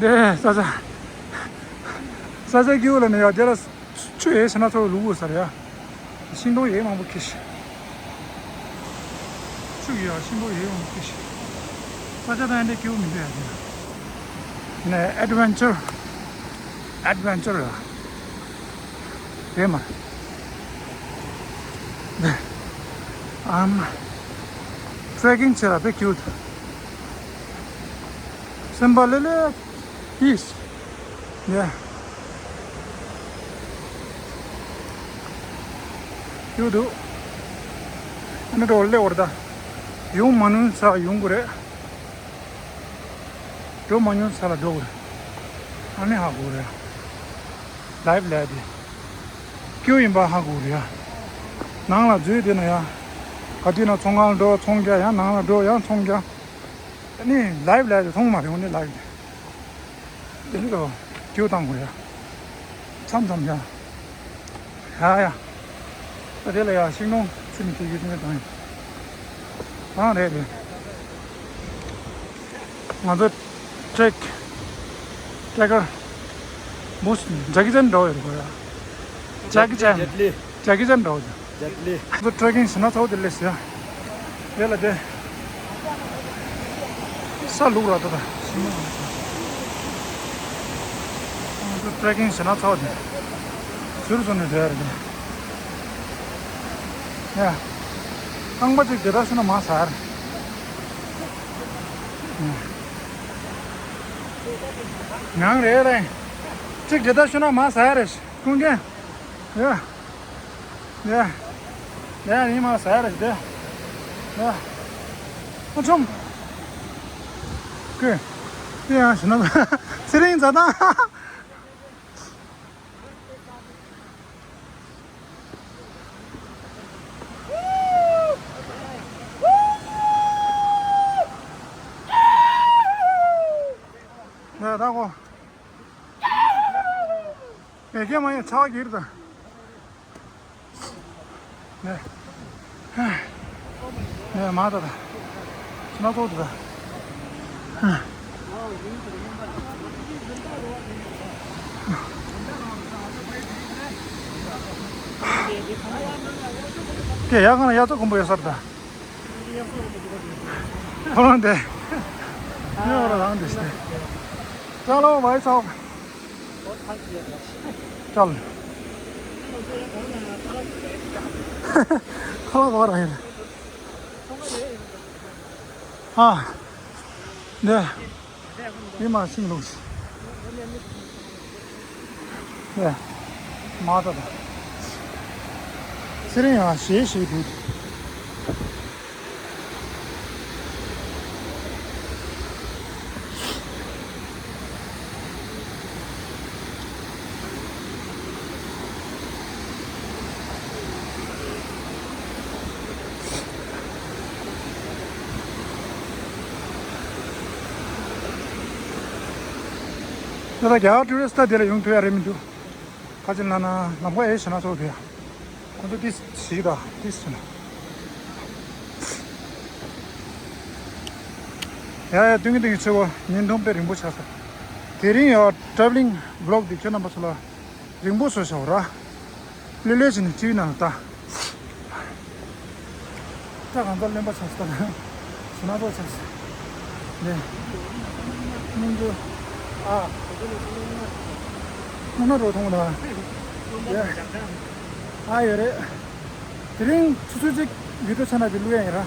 དེ་ས་ཆ། ས་ཆ་སྐྱིད་པོ་ལ་ནི་ཡ་དེ་ལ་ཆུ་ཡེ་ཤ་ན་ཚོ་ལུག་དགོས་ས་རེད་ཡ། ཤིང་སྡོང་ཡེ་མང་པོ་ཁེ་ཤི། ཆུ་ཡོད་ཤིང་སྡོང་ཡོད་ཡོང་གི་ཤི། ས་ཆ་དང་འདྲ་སྐྱིད་པོ་མི་འདུག་ཡ་དེ། ནས་ཨེ་ཌི་ཝེན་ཅར། ཨེ་ཌི་ཝེན་ཅར་ཡ། དེ་མ། ཨམ། ཊེ་རེག་ཀིང་བྱེད་ལ་དཔེ་སྐྱིད་པོ་འདུག་སེམས་པ་ལྷོད་ལྷོད། ཡིས། ཡ། ཡོད་འདུག་ཨ་ནི་འགྲོ་སླེབས་བར་ད། ཡོང་མ་མྱོང་ས་ཡོང་དགོས་རེད། འགྲོ་མ་མྱོང་ས་ལ་འགྲོ་དགོས་རེད། ཨ་ནི་ཧ་གོ་རེད། ལའིབ་ལས་དེ། སྐྱིད་པོ་ཡིན་པ་ཧ་གོ་རེད། ནང་ལ་འཛུལ་དེ་ན་ཡ། ག་དུས་ན་ཚོང་ཁང་འགྲོ་ཚོང་རྒྱག་ཡང་ནང་ལ་འགྲོ་ཡང་ཚོང་རྒྱག་ཨ་ནི་ལའིབ་ལས་དེ་མཐོང་མ་རེད། འོ་ནི་ལའིབ་དེ། དེ་ནི་ལོ། ཀྱུ་བཏང་དགོས་ཡ། མཚམས་མཚམས་ཡ། ཡ་ཡ། ད་དེ་ལ་ཡ་ཤིང་སྡོང་ཚིམ་དེ་ཡོད་ཚིམ་བཏང་ཡ། གང་རེད་རེད། ང་ཚོ་ཊེག་ཊེག་ཀར། མོ་ཇེ་ཀི་ཅན་འགྲོ་ཡོད་དགོས་ཡ། ཇེ་ཀི་ཅན། ཇེ་ཀི་ཅན་འགྲོ་ཡོད། ཇེཊ་ལི། ང་ཚོ་ཊེག་ཀིང་བྱེད་ན་ཚ་བོ་དེ་ལས་ཟེར། དེ་ལ་དེ། ས་ལུག་ར་ད་ད། ང་ཚོ་ཊེག་ཀིང་བྱེད་ན་ཚ་བོ་དེ། ཟུར་བཟོ་ནས་བསྡད་རེད་དེ། ཡ། རྐང་པ་གཅིག་དེ་ལྟར་ཤོར་ན་མ་ཟ་རེད། ཡང་རེད་རེད། གཅིག་དེ་ལྟར་ཤོར་ན་མ་ཟ་རེད། ཀུན་མཁྱེན། ཡ། ཡ། ཡ་ཡིན་མ་ཟ་རེད་དེ། ཡ། ཨ་ཆུང་། ཀེ། དེ་ཡང་ཞིག་ན། ཚེ་རིང་མཛའ་དང་། ཡ་ད་གོ། ངས་སྐད་མ་ཡིན་ཚ་བ་གིར་དང་། ནས། ནས་མ་ད་ད། སྣ་ཚོགས་དུ་ད། ཀྱེ་ཡ་གང་ལ་ཡ་ཚོ་གོམ་པ་ཡོད་སར་ད། ཁོ་རང་དེ། ཡོད་ར་རང་དེ་ཤི། ཅ་ལོ་བའི་ཚོགས། ཅལ། ཁ་ལག་ག་བ་རང་ཡིན། ཨ། འདི། མི་མ་སིང་ལུགས། འདི། མ་ད་ད། ཚེ་རིང་ཡང་ཞེ་ཞེ་འདུག་ད་ལྟ་རྒྱ་གར་ཊུ་རི་སི་ཊི་ད་འདི་ལ་ཡོང་ཐུབ་ཡ་རེད་མི་འདུག་ག་ཅི་ལབ་ན་ལམ་ཁ་ཨེ་ཤེས་ན་ཚོགས་འདུག་ཡ། ཁོ་ཚོ་ཏིས་ཞིག་དང་ཏིས་ཟེར་ན། ཡ་ཡ། ཏིང་ངེ་ཏིང་ངེ་ཆེ་བོ། བརྙན་ཐུང་དཔེ་རིང་པོ་ཆགས་སོང་། དེ་རིང་ཡང་travelling vlog འདི་ཁྱེད་རྣམ་པ་ཚོ་ལ་རིང་པོ་བཟོས་བཞག་ར། ལྷོད་ལྷོད་བྱས་ནས་ཊི་ཝི་ནང་ལ་ལྟ། ད་གང་ལྟར་རློན་པ་ཆགས་སོང་། ཞེ་ན་ཏོག་ཆགས་སོང་། ནས། སྙིང་རྗེ། ཨ། སྔོན་ན་རོ་མཐོང་ད། ཡ། ཨ་ཡོད་རེད། དེ་རིང་ཆུ་ཚོད་གཅིག་བི་ཌི་ཡོ་ཆ་ན་བི་བླུག་ཡ་ཡིན་ར།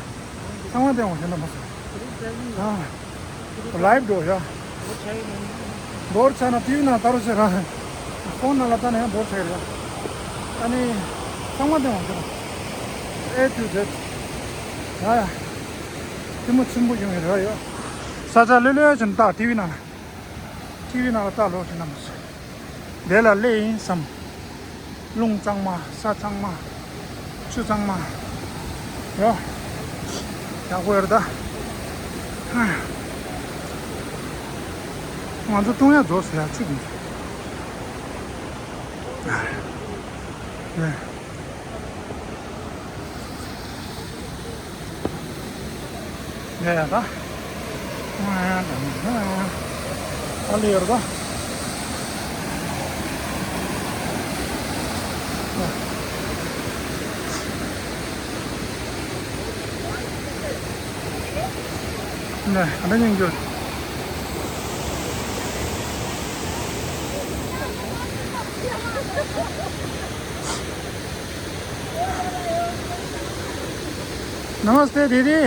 ཚང་མ་བསྟན་འོང་ཞེ་ན་མ་སོང་། ཨ། ལའིབ་འགྲོ་ཡ། འབོར་ཆགས་ན་ཊི་ཝི་ནང་ལྟ་རོགས་བྱེད་ར། ཕོན་ནང་ལ་ལྟ་ན་ཡང་འབོར་ཆགས་རེད། ཨ་ནི། ཚང་མ་བསྟན་འོང་ཞེ་ན། ཨེ་ཊུ་ཛེ་ཌི། ཡ་ཡ། ཐུན་མོང་ཆེན་པོ་ཡོང་ཡ་རེད་ཡ། ས་ཆ་ལྷོད་ལྷོད་བྱས་ནས་ལྟ། ཊི་ཝི་ནང་ལ། ཊི་ཝི་ནང་ལ་ལྟ་ལོ་ཞེ་ན་མ་སོང་། དེ་ལ་སླེབས་ཡིན་བསམ། རླུང་གཙང་མ། ས་གཙང་མ། ཆུ་གཙང་མ། ཡ། ཡག་པོ་ཡོད་རེད་ད། ང་ཚོ་བཏུང་ཡ་རྫོགས་ཟེར་ཡ་ཆུ་དེ་ཚོ། ཡ། ཡ་ཡ་ད། ཨ་ལེ་ཡོད་རེད་ད། ནས་ཨ་ནི་སྙིང་རྗེ། नमस्ते दीदी।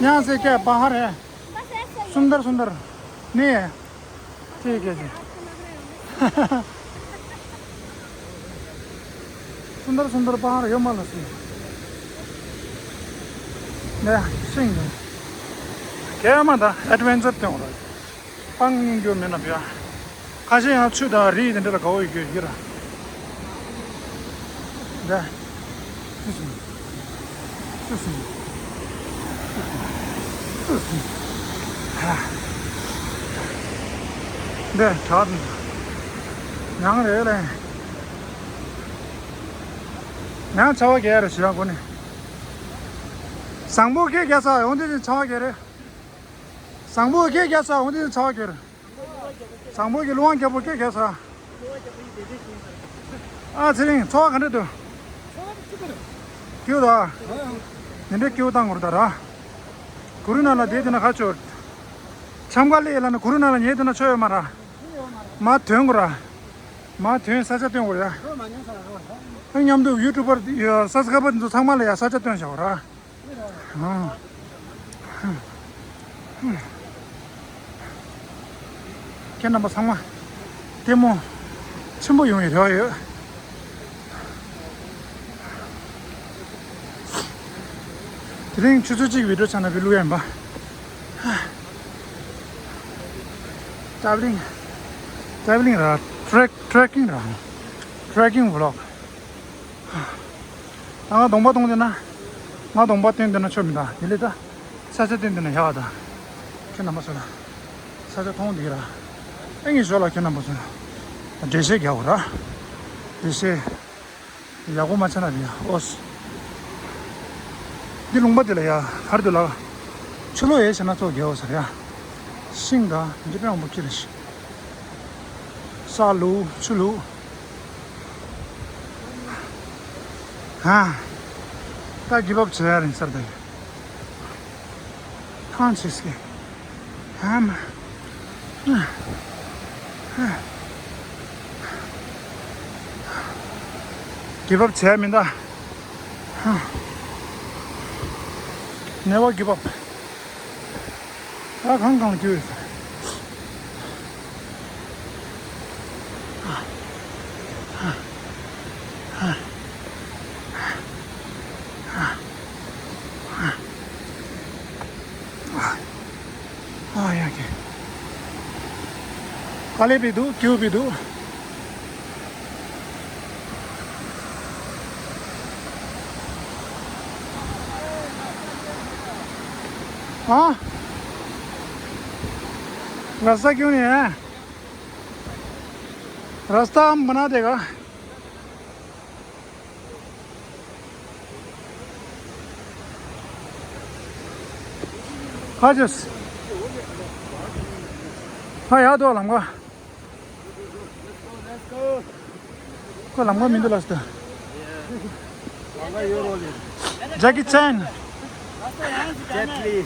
यहाँ से क्या बाहर है? सुंदर सुंदर। नहीं है? ठीक है जी। सुंदर सुंदर पहाड़ ཡོད་མ་ལ་སི། ནས་ཤིང་། གས་མ་ད་ཨེ་ཌི་ཝེན་ཅར་སྟོན་ར། སྤང་སྙིང་རྗེ་མེད་ན་བྱ། ཁ་ཤས་ཡང་ཆུ་དང་རི་དེ་འདྲ་ལ་དགའ་བོ་ཡོད་རྒྱུ་ཡིན་ར། འདི། སུ་སུ། སུ་སུ། སུ་སུ། ཧ། འདི་བྲག་དེ། ཡང་རེད་ལེ། ཡང་ཆར་པ་རྒྱག་རེད་ཞུ་ཡག་གོ་ནས། བཟང་པོ་སྐད་རྒྱག་ས་ཡོང་དུས་ཆར་པ་རྒྱག་རེད། བཟང་པོ་སྐད་རྒྱག་ས་ཡོང་དུས་ཆར་པ་རྒྱག་རེད། བཟང་པོ་གི་ལུང་བ་རྒྱལ་པོ་སྐད་རྒྱག་ས། ཨ་ཚེ་རིང་ཚོར་བ་ག་འདྲ་འདུག་སྐྱིད་པོ་དང་། འདི་འདྲའི་སྐྱིད་པོ་བཏང་དགོས་རེད་ད་ར། གུ་རུ་ནང་ལ་བསྡད་དེ་ན་ཁ་ཆོ། ཆམ་ག་ལས་ལ་ན་གུ་རུ་ནང་ལ་ཉལ་དེ་ན་ཆོ་ཡོད་མ་ར། མ་ཐོན་དགོས་ར། མ་ཐོན་ས་ཆ་སྟོན་དགོས་ར། ཨ་མཉམ་དུ་ཡུ་ཊུབ་པར་སབ་སི་ཀ་རའིབ་པར་འདི་ཚོ་ཚང་མ་ལ་ཡ་ས་ཆ་སྟོན་བཞག་ར། ཁྱེད་རྣམ་པ་ཚང་མ་ལྟད་མོ་ཆེན་པོ་ཡོང་བའི་རེ་བ་ཡོད། དེ་རིང་ཆུ་ཚོད་གཅིག་བི་ཌི་ཡོ་ཆ་ན་བི་བླུག་ཡ་ཡིན་པ། ཊེ་རེ་བེ་ལིང་། ཊེ་རེ་བེ་ལིང་ར། ཊེ་རེ་ཊེ་རེ་ཀིང་ར། ཊེ་རེ་ཀིང་བི་ལོག་ད་ང་གདོང་པ་གཏོང་དེ་ན། ང་གདོང་པ་སྟོན་དེ་ན་ཆོ་མི་འདུག་དེ་ལས་ད། ས་ཆ་སྟོན་དེ་ན་ཡག་ད། ཁྱེད་རྣམ་པ་ཚོ་ལ། ས་ཆ་མཐོང་དེ་ར། ཨེ་ངའི་ཞོར་ལ་ཁྱེད་རྣམ་པ་ཚོ་ལ། འགྲེལ་བཤད་རྒྱག་དགོས་ར། འགྲེལ་བཤད། ཡག་པོ་མ་ཆགས་ན་རེད་ཡ་ཨོ་སི། འདི་ལུང་པ་འདི་ལ་ཡ་གར་དུ་ལ། ཆུ་ལོག་ཡས་བྱས་ན་ཚོགས་རྒྱལ་བ་ཟེར་ཡ། ཤིང་དང་འདི་དཔེ་མང་པོ་ཁྱེར་ཤི། ས་ལུག་ཆུ་ལུག་ཧ། ད་གི་བབ་བྱེད་ཡ་རིང་སར་དེ། ཐང་ཆེ་སྐད། ཧམ། གི་བབ་བྱས་མིན་ད། ནེ་བར་གི་བབ། ད་གང་གང་ལ་སྐྱོ་ཡོད། ཨ་ཡ་ཀེ། དཀའ་ལས་པའི་འདུག་སྐྱིད་པའི་འདུག་ཨ། ར་ས་ཀྱུ་ནི། ར་ས་མ་ན་དེ་ག་ཁ་ཅིག་ཕ་ཡག་འདུག་ལམ་ཁ། ཁོ་ལམ་ཁ་མི་འདུག་ལ་སྟ། ཇེ་ཀི་ཅན།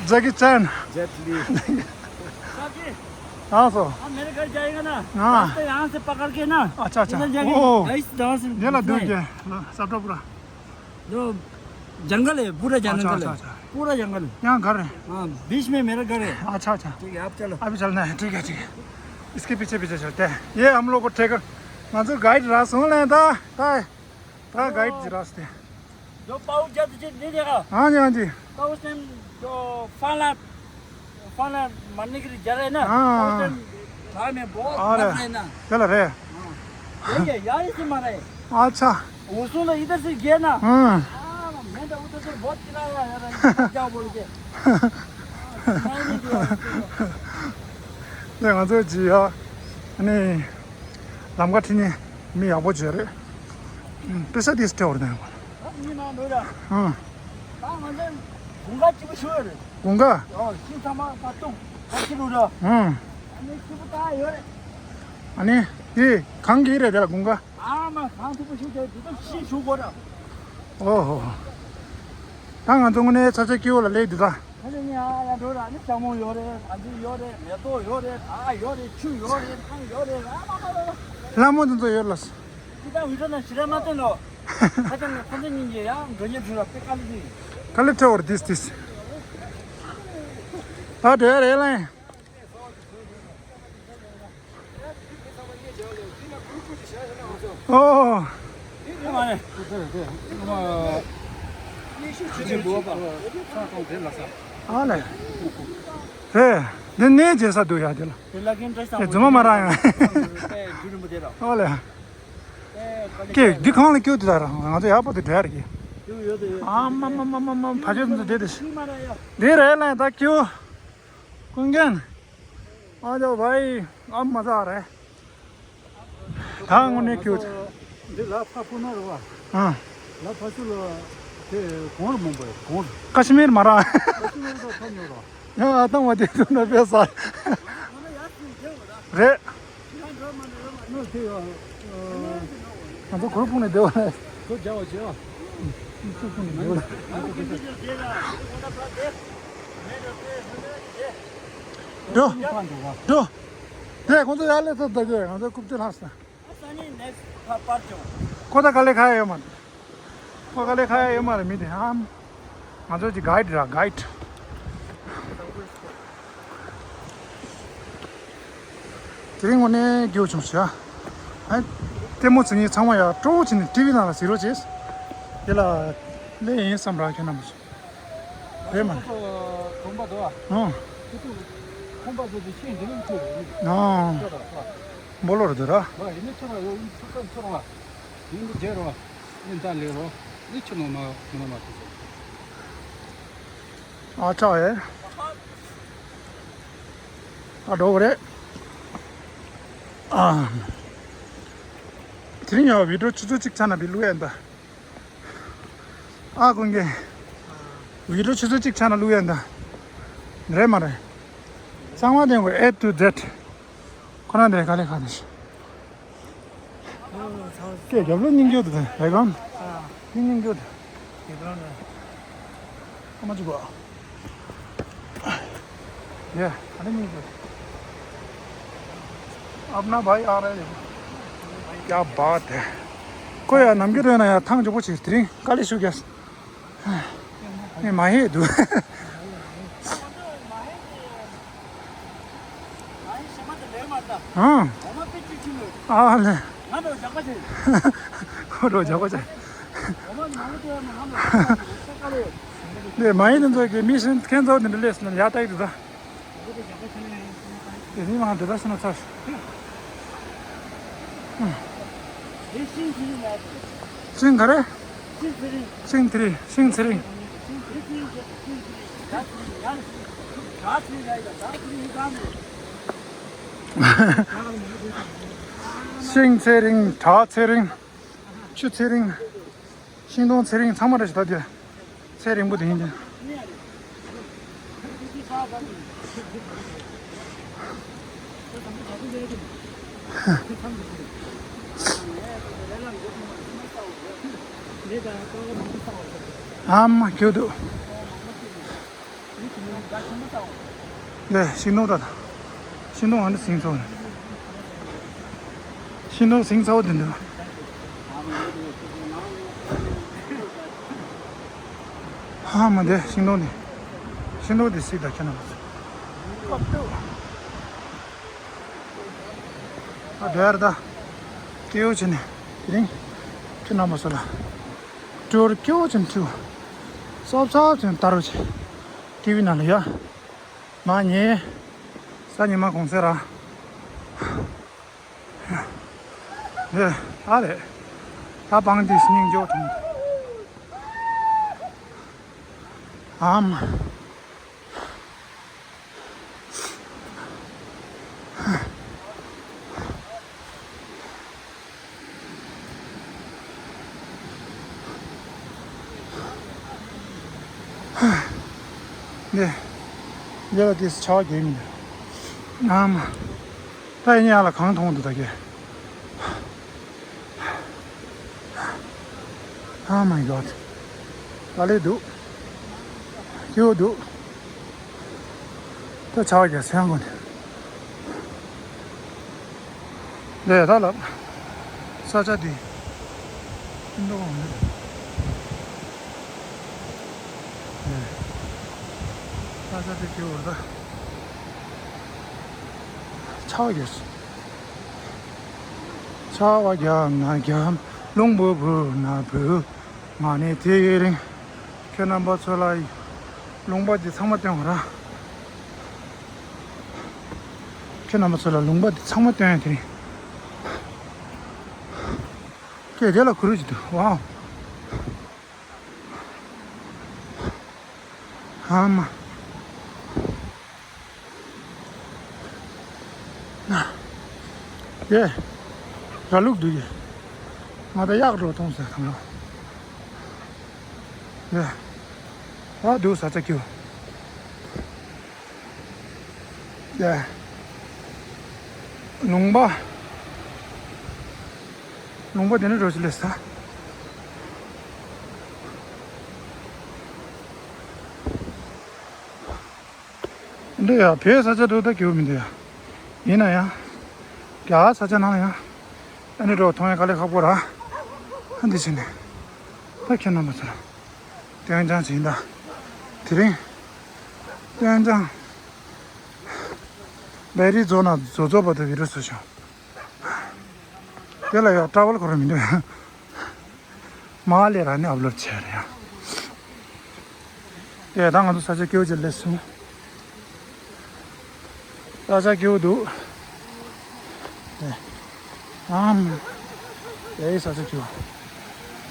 ཇེ་ཀི་ཅན། ཨ་སོ། हाँ, मेरे घर जाएगा ना, हाँ। रास्ते यहाँ से पकड़ के ना, अच्छा, अच्छा। इधर जाके ओ। ऐसे डांस ये ला दूर है। क्या? हाँ, सब तो पूरा। जो जंगल है, पूरा जंगल है। अच्छा, अच्छा। पूरा जंगल है। यहाँ घर है। हाँ, बीच में मेरा घर है। अच्छा, अच्छा। ठीक है, आप चलो। अभी चलना है, ठीक है, ठीक है। इसके पीछे पीछे चलते हैं। ये हम लोग को ठेकर, मंजूर गाइड रास हो लेता। हाँ, गाइड जी रास्ते। जो पाउच जब चीज नहीं देगा। हाँ जी, हाँ जी। तो उस टाइम जो फाला, फाला मारने के लिए जा रहे हैं ना, हाँ, उस टाइम घर में बहुत और मर रहे हैं ना। चल रहे। हाँ। यही है, यहीं से मारा है। अच्छा। उसने तो इधर से गया ना। हाँ। हाँ, मैं तो उधर से बहुत चिल्लाया यार, इधर मत जाओ बोल के। हाँ, सुनाई नहीं दिया उसको। ང་ཚོ་ཇི་ཡ། ཨ་ནི། ལམ་ཁ་ཁྲིད་ནས་མི་ཡག་པོ་བྱས་རེད། ཨུམ། པེ་ས་དེ་སྤྲད་བར་དང་། ཨ། ད་ང་ཚོ་དགུན་ཁ་སྐྱིད་པོ་ཞིག་ཡོད་རེད། དགུན་ཁ། ཨོ། ཤིང་ཚང་མ་ད་གཏུག་ད་ཁྱི་རུ་ར། ཨུམ། ཨ་ནི་སྐྱིད་པོ་ད་ཡོད་རེད། ཨ་ནི། དེ་གངས་ཀྱི་རེད་དེ་ལ་དགུན་ཁ། ཨ་མ་གངས་མཐུག་པོ་ཞིག་དེ་དེ་ཚོ་ཤིང་ཞུ་དགོས་ར། ཨོ་ཧོ། ད་ང་ཚོ་དངོས་གནས་ཚ་ཚ་སྐྱིད་པོ་ལ་སླེབས་འདུག་ད། ཁ་ལེ་ནི་ཨ་ཡ་འགྲོ་ར་ནི་ལྕགས་མོ་ཡོད་རེད། ཨ་འདི་ཡོད་རེད། མེ་ཏོག་ཡོད་རེད། ད་ཡོད་རེད། ཆུ་ཡོད་རེད། ཐང་ཡོད་རེད། ཨ་མ་མ་མ་མ། ལྷ་མོ་འདི་ཚོ་ཡོད་ལ། ཅི་ད་འུ་ཚོ་ན་ཞི་ར་མ་བསྟན་ལོ། ཁ་ཅང་ནས་ཁོང་ཚོ་གཉིས་ཀྱིས་ཡང་འགྲོ་ཉེ་བྲུ་ར་པེ་ཀ་ལི་ནི། ཀ་ལི་ཐེ་འོར་དིས་དིས། ད་འགྲོ་ཡ་རེད་ལ། ཨོ། ཨ་ལེ། རེད། འདི་ནས་རྗེས་ས་འདུག་ཡ་དེ་ལ། དེ་རྫུན་མ་མ་རག་ཡང་། ཨོ་ལེ། ཀེ་འདི་གང་ལ་སྐྱོད་དེ་ལ་ར་ང་ཚོ་ཡག་པོ་དེ་འགྲོ་ཡ་རེད་ཀེ། ཨ་མ་མ་མ་མ་མ་ཕ་ཆེར་འདི་བསྡད་དེ། འདི་རེད་ལ་ད་སྐྱོ། ཀུན་མཁྱེན། ཨ་ཇོ་བའི་ཨ་མ་ཟ་རེད། ད་དངོས་གནས་ཁྱོད། འདི་ལ་ཕ་ཕུ་ན་རུ་བ། ཨ། ལ་ཕ་ཚུ་ལ་དེ་གོང་རུ་མང་པོ་གོང་རུ། ཀ་ཤི་མིར་མ་ར། ཀ་ཤི་མིར་ད་ཕ་ཉོ་རོ། ཡང་ཨ་ཏང་བ་དེ་ཚོ་ན་པེ་ས། རེད། ནོ་དེ་ཡོ། ང་ཚོ་གུར་ཕུང་ནས་བསྡད་པ་རེད། ཚོ་རྒྱ་བ་བྱེད་ཨ། ཚོ་ཕུང་ནས་བསྡད་པ་རེད། འགྲོ། འགྲོ། དེ་ཁོང་ཚོ་ཡར་སླེབས་ཚར་ད་གི་ང་ཚོ་རྐུབ་སྟེགས་ལྷག་སོང་། ཁོ་ད་ག་ལེ་ཁ་ཡ་ཡོད་མ་རེད། ཁོ་ག་ལེ་ཁ་ཡ་ཡོད་མ་རེད་མི་དེ་ཧམ། ང་ཚོ་ཅིག་གའིཌ་ར་གའིཌ། དེ་རིང་དངོས་གནས་སྐྱིད་པོ་བྱུང་ཤག་ཨ། ལྟད་མོ་བྱེད་མཁན་ཚང་མ་ཡར་སྤྲོ་བོ་བྱས་ནས་ཊི་ཝི་ནང་ལ་གཟིགས་རོགས་བྱེད། དེ་ལ་སླེབས་ཡིན་བསམ་ར་ཁྱོད་རྣམ་པ་ཚོ། རེད་མ་རེད། གོམ་པ་དོ། ཨང་། ཁོང་པ་དོ་དེ་ཤིང་འདི་ལ་ཁྱེར་རེད། ཨང་། ཁྱེར་ར། སྦོ་ལོ་རེད་དོ་ར། ཨ་ཡིན་ན་ཁྱེར་ར་ཡོད་ཡིན་ཚུར་ཁ་ཁྱེར་ར། ཡིན་འདི་རྒྱལ་ར། ཡིན་ད་ལེ་ར། ཡིན་ཁྱེར་ནོ་མ་མ་མ་དེ་ཚོ། ཨ་ཆག་ཨེ། ཨ་འགྲོ་གི་རེད། ཨ། དེ་རིང་ཡང་བི་ཌིའོ་ཆུ་ཚོད་གཅིག་ཚར་ན་བི་ལུ་ཡན་ད། ཨ་ཀུན་མཁྱེན། བི་ཌིའོ་ཆུ་ཚོད་གཅིག་ཚར་ན་བླུག་ཡ་ཡིན་ད། རེད་མ་རེད། གཙང་མ་དེ་ངོ་A to Z། ཁོ་རང་དེ་ག་ལེ་ག་ནས། ཀྱེ་རྒྱབ་ལོགས་སྙིང་རྗེ་འདུག་དེ་རེད་གམ། ཨ། སྙིང་རྗེ་འདུག་དེ། རྒྱབ་ལོགས་ནས། ཨ་མ་ཅིག་གོ། ཡ། ཨ་ནི་སྙིང་རྗེ། ཨབ་ན་བའི་ཨ་ར་ཡ། ཡ་བ་དེ། ཁོ་ཡ་ནམ་རྒྱུན་རེད་ན་ཡ་ཐང་ཆོག་པོ་ཅིག་དེ་རིང་དཀའ་ལས་ཞུ་རྒྱུ། ངས་མ་ཧེ་འདུག་ཨང་། ཨ་ལེ། ཁོ་རོ་ཇག་པ་ཆེ། ནས་མ་ཧེ་འདི་ཚོ་གི་མི་སེམས་ཁེན་ཚོ་འདི་འདྲ་ལས་སོང་ན་ཡ་ལྟ་ཡི་འདུག་ད། དེ་ནི་མ་དེ་ལྟ་སོང་ན་ཚར། ཤིང་ག་རེ། ཤིང་ཚེ་རིང་། ཤིང་ཚེ་རིང་། ཤིང་ཚེ་རིང་། བྲག་ཚེ་རིང་། ཆུ་ཚེ་རིང་། ཤིང་སྡོང་ཚེ་རིང་ཚང་མ་རེད་ཞིག་ད་དེ། ཚེ་རིང་པོ་དེ་ཡིན་ཀྱང་། ཨ་མ་ཁྱོད་དུ། ལས་ཤིང་སྡོང་ད། ཤིང་སྡོང་ཨ་འདི་ཟིང་ཚོ། ཤིང་སྡོང་ཟིང་ཚ་བོ་དེ་འདུག་ཨ་མ་དེ་ཤིང་སྡོང་དེ། ཤིང་སྡོང་དེ་སྲིད་ད་ཁྱོད་ན་མ་ཚོ། ཨ་དེར་ད། སྐྱེ་བོ་ཆེ་ནས་དེ་རིང་ཁྱོད་ན་མ་ཚོ་ལ། སྤྲོར་སྐྱོ་ཅན་ཁྲིའུ། སོབ་སོབ་ཅན་ཏ་རུ་ཆེ། ཀི་བི་ན་ལ་ཡ། མ་ཉེ། ས་ཉི་མ་གོང་སེ་ར། ཨ་རེ། ད་པང་དེ་སྙིང་རྗེ་བོ་ཐོང་། ཨམ། ནས། འདི་ལ་དེས་ཆ་བ་རྒྱས་མི་འདུག་ཨམ། ད་ཡིན་ཡང་ལ་གང་མཐོང་འདུག་ད་གས། Oh my god. ལ་ལས་འདུག་སྐྱིད་པོ་འདུག་ད་ཆ་བ་རྒྱ་སེང་གོ་ནས། ལས་ད་ལབ། ས་ཆ་འདི། ཨིན་དོ་འོང་ནས། ལས། ས་ཆ་འདི་སྐྱིད་པོ་རེད་ད། ཆ་བ་རྒྱ། ཆར་པ་བརྒྱབ་ན་བརྒྱབ། རླུང་བུ་བུ་ན་བུ། ང་ནི་དེ་རིང་། ཁྱེད་རྣམ་པ་ཚོ་ལ། ལུང་པ་འདི་ཚང་མ་སྟོན་དགོས་ར། ཁྱེད་རྣམ་པ་ཚོ་ལ་ལུང་པ་འདི་ཚང་མ་སྟོན་ཡ་དེ་རིང་། ཁྱེད་དེ་ལ་གུ་རུ་ཅིག་འདུག་ཝའོ། ཨ་མ། ན། ཡེ། ར་ལུག་འདུག་ཡེ། ང་ད་གཡག་འགྲོ་གཏོང་ཟེར་གང་ལ། ཡེ། ཨ་འདུག་ས་ཆ་ཀྱུ། ཡ། ལུང་པ། ལུང་པ་དེ་ནས་འགྲོ་ཞིག་ལས་ས། འདི་ཡ་བོད་ས་ཆ་འགྲོ་ད་སྐྱིད་པོ་མི་འདུག་ཡ། ཡིན་ན་ཡང་། རྒྱ་ས་ཆ་ནང་ཡང་། ཨ་ནི་འགྲོ་མཐོང་ཡ་དཀའ་ལས་ཁག་པོ་ར། ཨ་འདི་བྱས་ནས། ད་ཁྱེད་རྣམ་པ་ཚོར། ཏན་ཅང་བྱིན་ད། དེ་རིང་། ཏན་ཅང་། བེ་རི་རྫོང་ན་རྫོང་རྫོང་བར་དུ་བི་རུ་སུ་བྱུང་། དེ་ལ་ཡང་ཊ་ར་ཝལ་ཁོ་ར་མི་འདུག་མ་ལས་ར་ནི་ཨབ་ལོཌ་བྱས་རེད་ཡ། དེ་ད་ང་ཚོ་ས་ཆ་སྐྱིད་པོ་ཅིག་སླེབས་སོང་། ས་ཆ་སྐྱིད་པོ་འདུག་ཨམ། ཡའི་ས་ཆ་སྐྱིད་པོ།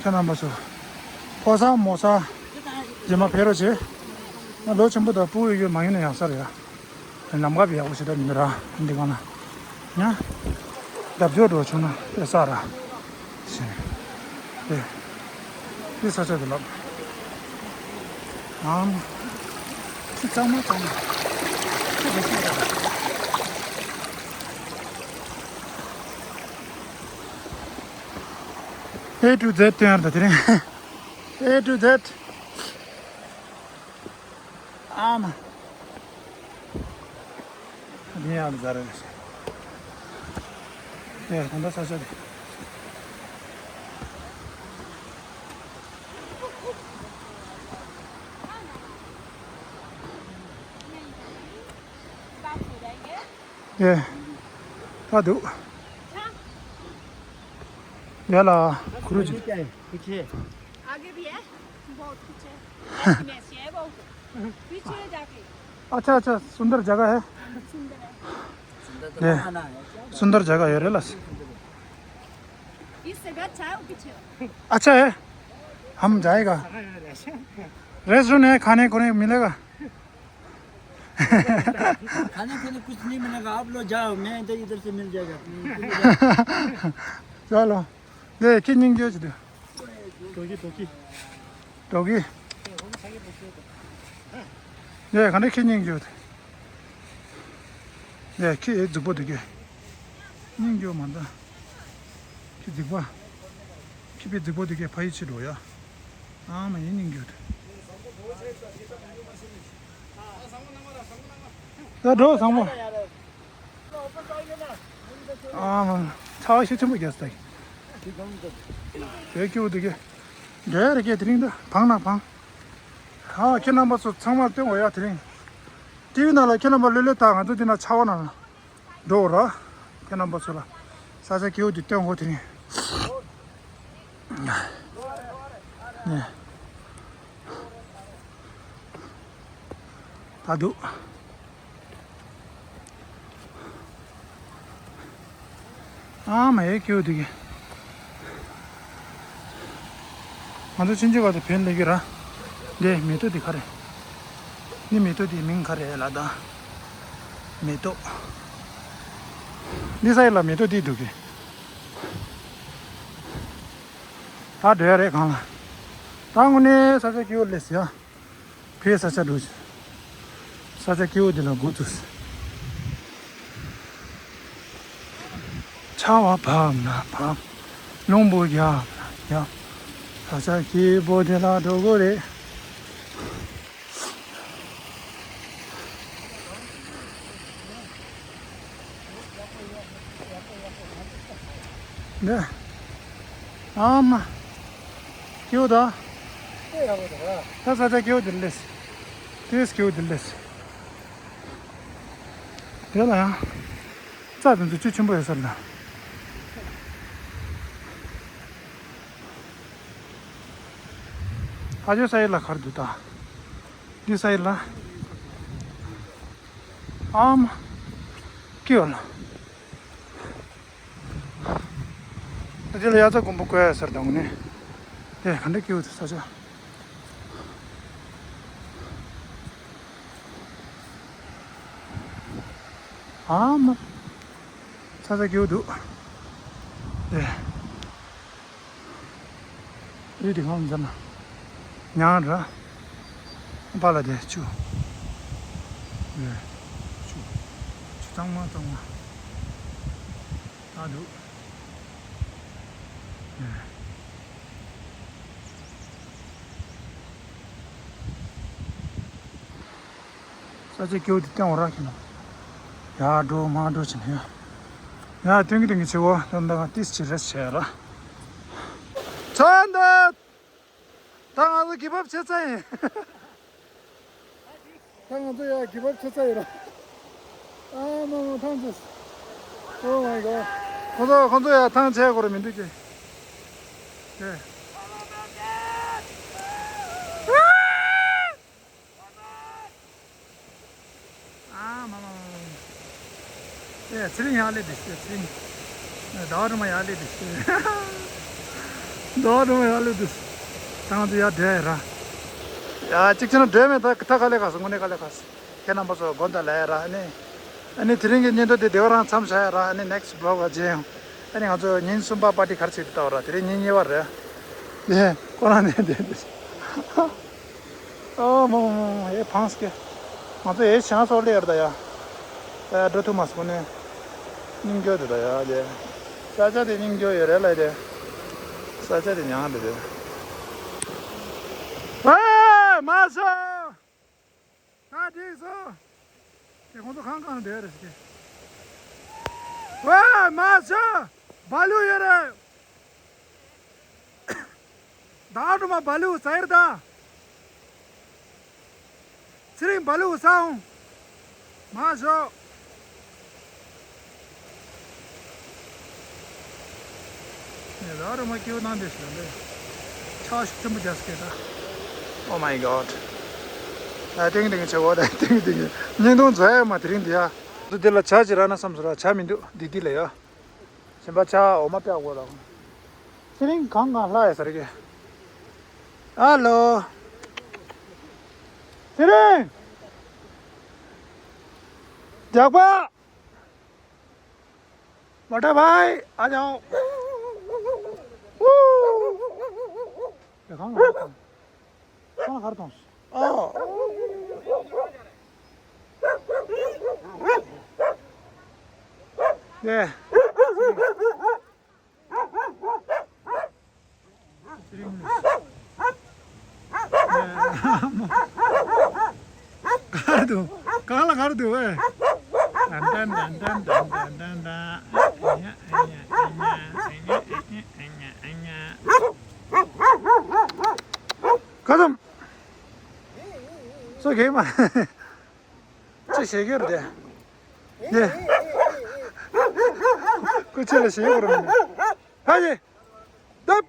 ཁྱེད་རྣམ་པ་ཚོ། ཕོ་གསར་མོ་གསར། རྗེས་མ་ཕེབས་རོགས་བྱེད། ང་ལོ་ཆེན་པོ་དང་སྤུ་གུ་ཡོད་མ་ཡིན་ན་ཡག་ས་རེད་ཡ། ལམ་ཁ་བི་ཡག་པོ་ཞེ་དྲག་མི་འདུག་ར་འདི་གང་ལ། ཡ། རྒྱབ་སྐྱོར་འགྲོ་བྱུང་ན་དཔེ་ས་ར། ཞེས། དེ། དེ་ས་ཆ་དེ་ལབ། ཨང་། ཁྱི་གཙང་མ་གཙང་མ། ཁྱི་རེ་ཁྱི་རེ། A to Z སྟོན་ཡར་ད་དེ་རིང་། A to Z། ཨ་མ། འདི་ཡང་ཟ་རེད། ཨེ་ད་ལྟ་ས་ཆ་དེ། ཨེ། ད་འདུག་ཡ་ལ་གུ་རུ་ཅིག आगे भी है, बहुत कुछ है। इसमें सेब और पीछे जाके। अच्छा, अच्छा, सुंदर जगह है। सुंदर है। सुंदर तो ये बनाना है। सुंदर जगह है, रेलस। इससे भी अच्छा है वो पीछे। अच्छा है, हम जाएगा। रेस्टोरेंट है, खाने को नहीं मिलेगा? खाने के लिए कुछ नहीं मिलेगा, आप लोग जाओ, मैं इधर, इधर से मिल जाएगा। चलो। 네, ܟܢܝ་ܓܘ་ཅི་དེ། ཌོ་ཀི་ཌོ་ཀི། ཌོ་ཀི། ནས་ག་འདྲ་ཁྱེད་སྙིང་རྗེ་པོ་དེ། ཡ་ཁྱི་ཨེ་རྫིག་པོ་འདུག་གས། སྙིང་རྗེ་མ་འདའ། ཁྱི་རྫིག་པ། ཁྱི་ཕི་རྫིག་པོ་འདུག་གས། ཕ་ཡི་ཕྱི་འགྲོ་ཡ། ཨ་མ་ཡིན་སྙིང་རྗེ། ད་འགྲོ་བཟང་མོ། ཨ་མ། ཚ་བ་ཤུགས་ཆེན་པོ་རྒྱག་སྟེ། བོད་སྐྱིད་པོ་འདུག་གས། འགྲོ་ཡ་རེད་གས། དེ་རིང་ད་བང་ན་བང་། ཨ་ཁྱེད་རྣམ་པ་ཚོ་ཚང་མར་སྟོན་དགོས་ཡ། དེ་རིང་ཊི་ཝི་ནང་ལ་ཁྱེད་རྣམ་པ་ལྷོད་ལྷོད་བལྟ། ང་ཚོ་འདི་ན་ཆར་པ་ནང་ལ་འགྲོ་ར། ཁྱེད་རྣམ་པ་ཚོ་ལ་ས་ཆ་སྐྱིད་པོ་འདི་སྟོན་དགོས། དེ་རིང་ནས། ད་འདུག་ཨ་མ་ཡའི་སྐྱིད་པོ་འདུག་གས། ང་ཚོ་ཆུང་ཆུང་བར་དུ་བོད་སླེབས་ཀྱི་ར། འདི་མེ་ཏོག་འདི་ག་རེ། འདི་མེ་ཏོག་འདི་མིང་ག་རེ་ལབ་ད། མེ་ཏོག་འདི་ས་ཡི་ལ་མེ་ཏོག་འདི་འདུག་གས། ད་འགྲོ་ཡ་རེད་གང་ལ། ད་དངོས་གནས་ས་ཆ་སྐྱིད་པོ་སླེབས་ཡ། ཕའི་ས་ཆ་འགྲོ། ས་ཆ་སྐྱིད་པོ་འདི་ལ་འགོ་བཙུགས། ཆར་པ་བབས་ན་བབས། རླུང་བུ་རྒྱབ་ན་རྒྱབ། ས་ཆ་སྐྱིད་པོ་འདི་ལ་འགྲོ་དགོས་རེད། ནས། ཨ་མ། སྐྱིད་པོ་ད། ད་ས་ཆ་སྐྱིད་པོ་འདི་ལས། དེ་སྐྱིད་པོ་འདི་ལས། དེ་ལ་ཡང་། རྩྭ་དེ་ཚོ་ཆུ་ཆེན་པོ་ཡོད་ས་རེད་ད། ཕ་ཆོས་ས་ཡི་ལ་གར་འདུག་ད། འདི་ས་ཡི་ལ། ཨ་མ། སྐྱིད་པ་ལ། ད་དེ་ལ་དབྱར་རྩྭ་དགུན་འབུ་བརྐོ་ཡ་ཟེར་དང་ནི། དེ་ག་འདྲ་སྐྱིད་པོ་འདུག་ས་ཆ། ཨ་མ། ས་ཆ་སྐྱིད་པོ་འདུག་དེ། རི་དེ་གང་ཟེར་ན། ཉང་ར། པ་ལ་དེ་ཆུ། ཆུ། ཆུ་གཙང་མ་གཙང་མ། ད་འདུག་ས་ཆ་སྐྱིད་པོ་དེ་སྟོན་འོ་ར་ཁྱེད་ནང་། ཡར་འགྲོ་མར་འགྲོ་བྱེད་ནས་ཡ། ཡ་སྟོན་གི་སྟོན་གི་བྱེད་འོ། ད་ད་ཏིས་ཅི་རེས་བྱས་ར། ཚོན་འདུག་ད་ང་ཚོ་གི་བབ་ཆེ་ཚ་ཡིན། ད་ང་ཚོ་ཡ་གི་བབ་ཆེ་ཚ་ཡིན་ར། ཨ་མ་མ་ཐང་ཚོ། Oh my god. ཁོ་ཚོ་ཁོ་ཚོ་ཡ་ཐང་ཆད་དགོས་ར་མི་འདུག་ཅེ། ཨེ། ཨ་མ་མ་མ་མ། ཨེ་ཚེ་རིང་ཡག་ལེ་དེ་ཤེས་ཚེ་རིང་། ཟླ་བ་སྒྲོལ་མ་ཡག་ལེ་དེ་ཤེས། ཟླ་བ་སྒྲོལ་མ་ཡག་ལེ་དེ། ད་ང་ཚོ་ཡར་བསྡད་ཡ་ར། ཡ་གཅིག་བྱས་ན་བསྡད་མེད་ད་ད་ག་ལེ་ག་སོང་དངོས་གནས་ག་ལེ་ག་སོང་། ཁྱེད་རྣམ་པ་ཚོ་དགོངས་དག་ལབ་ཡ་ར་ཨ་ནི། ཨ་ནི་དེ་རིང་གི་བརྙན་ཐུང་དེ་དེ་ག་རང་མཚམས་བཞག་ཡ་ར་ཨ་ནི་next vlog་ལ་མཇལ་ཡོང་། ཨ་ནི་ང་ཚོ་ཉིན་གསུམ་པ་པར་ཊི་ག་རེ་བྱེད་དུ་བལྟ་བ་ར་དེ་རིང་ཉིན་གཉིས་པ་རེད། ཡེ་ཁོ་རང་ནས་བསྡད་འདུག་ཨོ་མོ་མོ་མོ་ཨེ་ཕངས་ཀྱི། ང་ཚོ་ཨེ་བྱང་སོག་ལེ་ཡོད་ད་ཡ། ཨེ་འགྲོ་ཐུབ་མ་སོང་ནས། སྙིང་རྗེ་འདུག་ད་ཡ་ལེ། ས་ཆ་དེ་སྙིང་རྗེ་ཡོད་རེད་ལ་དེ། ས་ཆ་དེ་ཉང་འདུག་དེ། ཨེ་མ་སོང་། ད་འགྲིག་སོང་། དེ་ཁོང་ཚོ་ཁང་ཁང་བསྡད་རེད་ཟེར་གི། ཝེ་མ་ཤ། བ་ལུ་ཡོད་རེད། ཟླ་བ་སྒྲོལ་མ་བ་ལུ་ཟ་ཡེར་ད། ཚེ་རིང་བ་ལུ་ཟ་འོང་། མ་ཤོག་ནས་ད་རུ་མ་སྐྱེ་བོ་ནང་འདྲེས་ཤིག་ལ་ལས། ཆག་ཤུགས་ཆེན་པོ་རྒྱག་སྐད་ད། Oh my god. ད་ཏིང་ཏིང་བྱེད་གོ་ད་ཏིང་ཏིང་། བརྙན་ཐུང་མཛོད་ཡ་མ་དེ་རིང་འདི་ཡ། དུ་དེ་ལ་བྱ་ཅི་ར་ན་བསམ་སོ་ར་བྱ་མི་འདུག་འདི་འདི་ལ་ཡ། གཞན་པ་ཆ་འོ་མ་པེ་ཨ་གོ་ལ། ཚེ་རིང་གང་གང་ལྷ་ཡ་ཟེར་གི། ཨ་ལོ། ཚེ་རིང་། རྒྱག་པ། མོ་ཊ་བྷའི་ཨ་ཉོ། ཡ་གང་ལ་གང་ལ་གར་དང་། ཨོ། ཡེ། ག་རེ་འདུག་གང་ལ་ག་རེ་འདུག་ཨེ། ཏན་ཏན་ཏན་ཏན་ཏན་ཏན་ཏན། ཁ་ཙམ། སོ་གེ་མ། ཅི་བྱེད་ཀྱི་རེད་དེ། ཡེ། ཁོ་ཅི་ལ་བྱེད་ཀྱི་རེད། ཧ་ཡེ། ཏབ།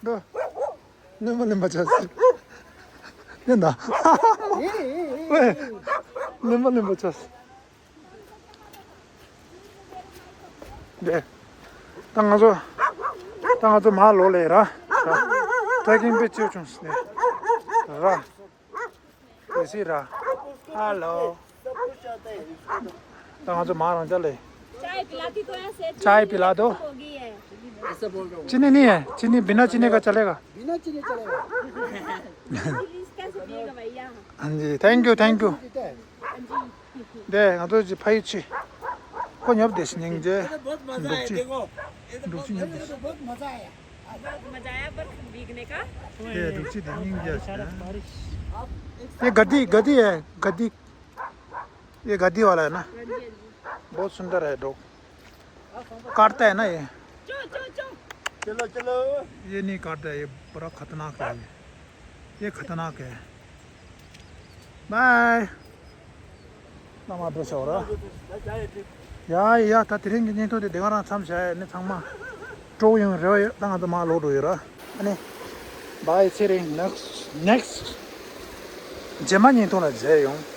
འགྲོ། ལེན་པ་ལེན་པ་བྱ་སྲིད། ལེན་ད། ཝེ། ལེན་པ་ལེན་པ་བྱ་སྲིད། དེ། ད་ང་ཚོ། ད་ང་ཚོ་མར་ལོག་ལེ་ར། ར། ཊེ་རེག་ཀིང་དཔེ་སྐྱིད་བྱུང་སྲིད་ནས། ར། དེ་སྲིད་ར། ཧ་ལོ། ད་ང་ཚོ་མར་རང་ཅག་ལེ། चाय पिला दो। चाय पिला दो। हो गई है। ऐसा बोल रहा हूँ। चीनी नहीं है, चीनी, बिना चीनी का चलेगा। बिना चीनी चलेगा। इंग्लिश कैसे पिएगा भैया? हाँ जी, थैंक यू, थैंक यू। हाँ जी। དེ་ང་ཚོ་ཅི་ཕ་ཡུལ་ཆི། ཁོ་ཉོབ་དེ་སྙིང་རྗེ། बहुत मजा आया, འདུག་ཅི། देखो, ये तो འདུག་ཅི་ཉོབ་དེ། बहुत मजा आया। बहुत मजा आया बर्फ भीगने का। དེ་འདུག་ཅི་དེ་སྙིང་རྗེ་ཞིག་ཡ། ये गद्दी, गद्दी है, गद्दी। ये गद्दी वाला है ना? हाँ जी, हाँ जी। बहुत सुंदर है डॉग। काटता है ना ये? चलो, चलो। ये नहीं काटता, ये बड़ा खतरनाक है ये। ये खतरनाक है। बाय। ལམ་མ་འགྲོ་ཤོག་ར། ཡ་ཡ། ད་དེ་རིང་གི་བརྙན་ཐུང་དེ་འདི་ག་རང་མཚམས་བཞག་ཡ། ནི་ཚང་མ་སྤྲོ་ཡོང་རེ་བ་ཡོད། ད་ང་ཚོ་མར་ལོག་འགྲོ་ཡོད་ར། ཨ་ནི། Bye, see you next, next. རྗེས་མ་བརྙན་ཐུང་ལ་མཇལ་ཡོང་།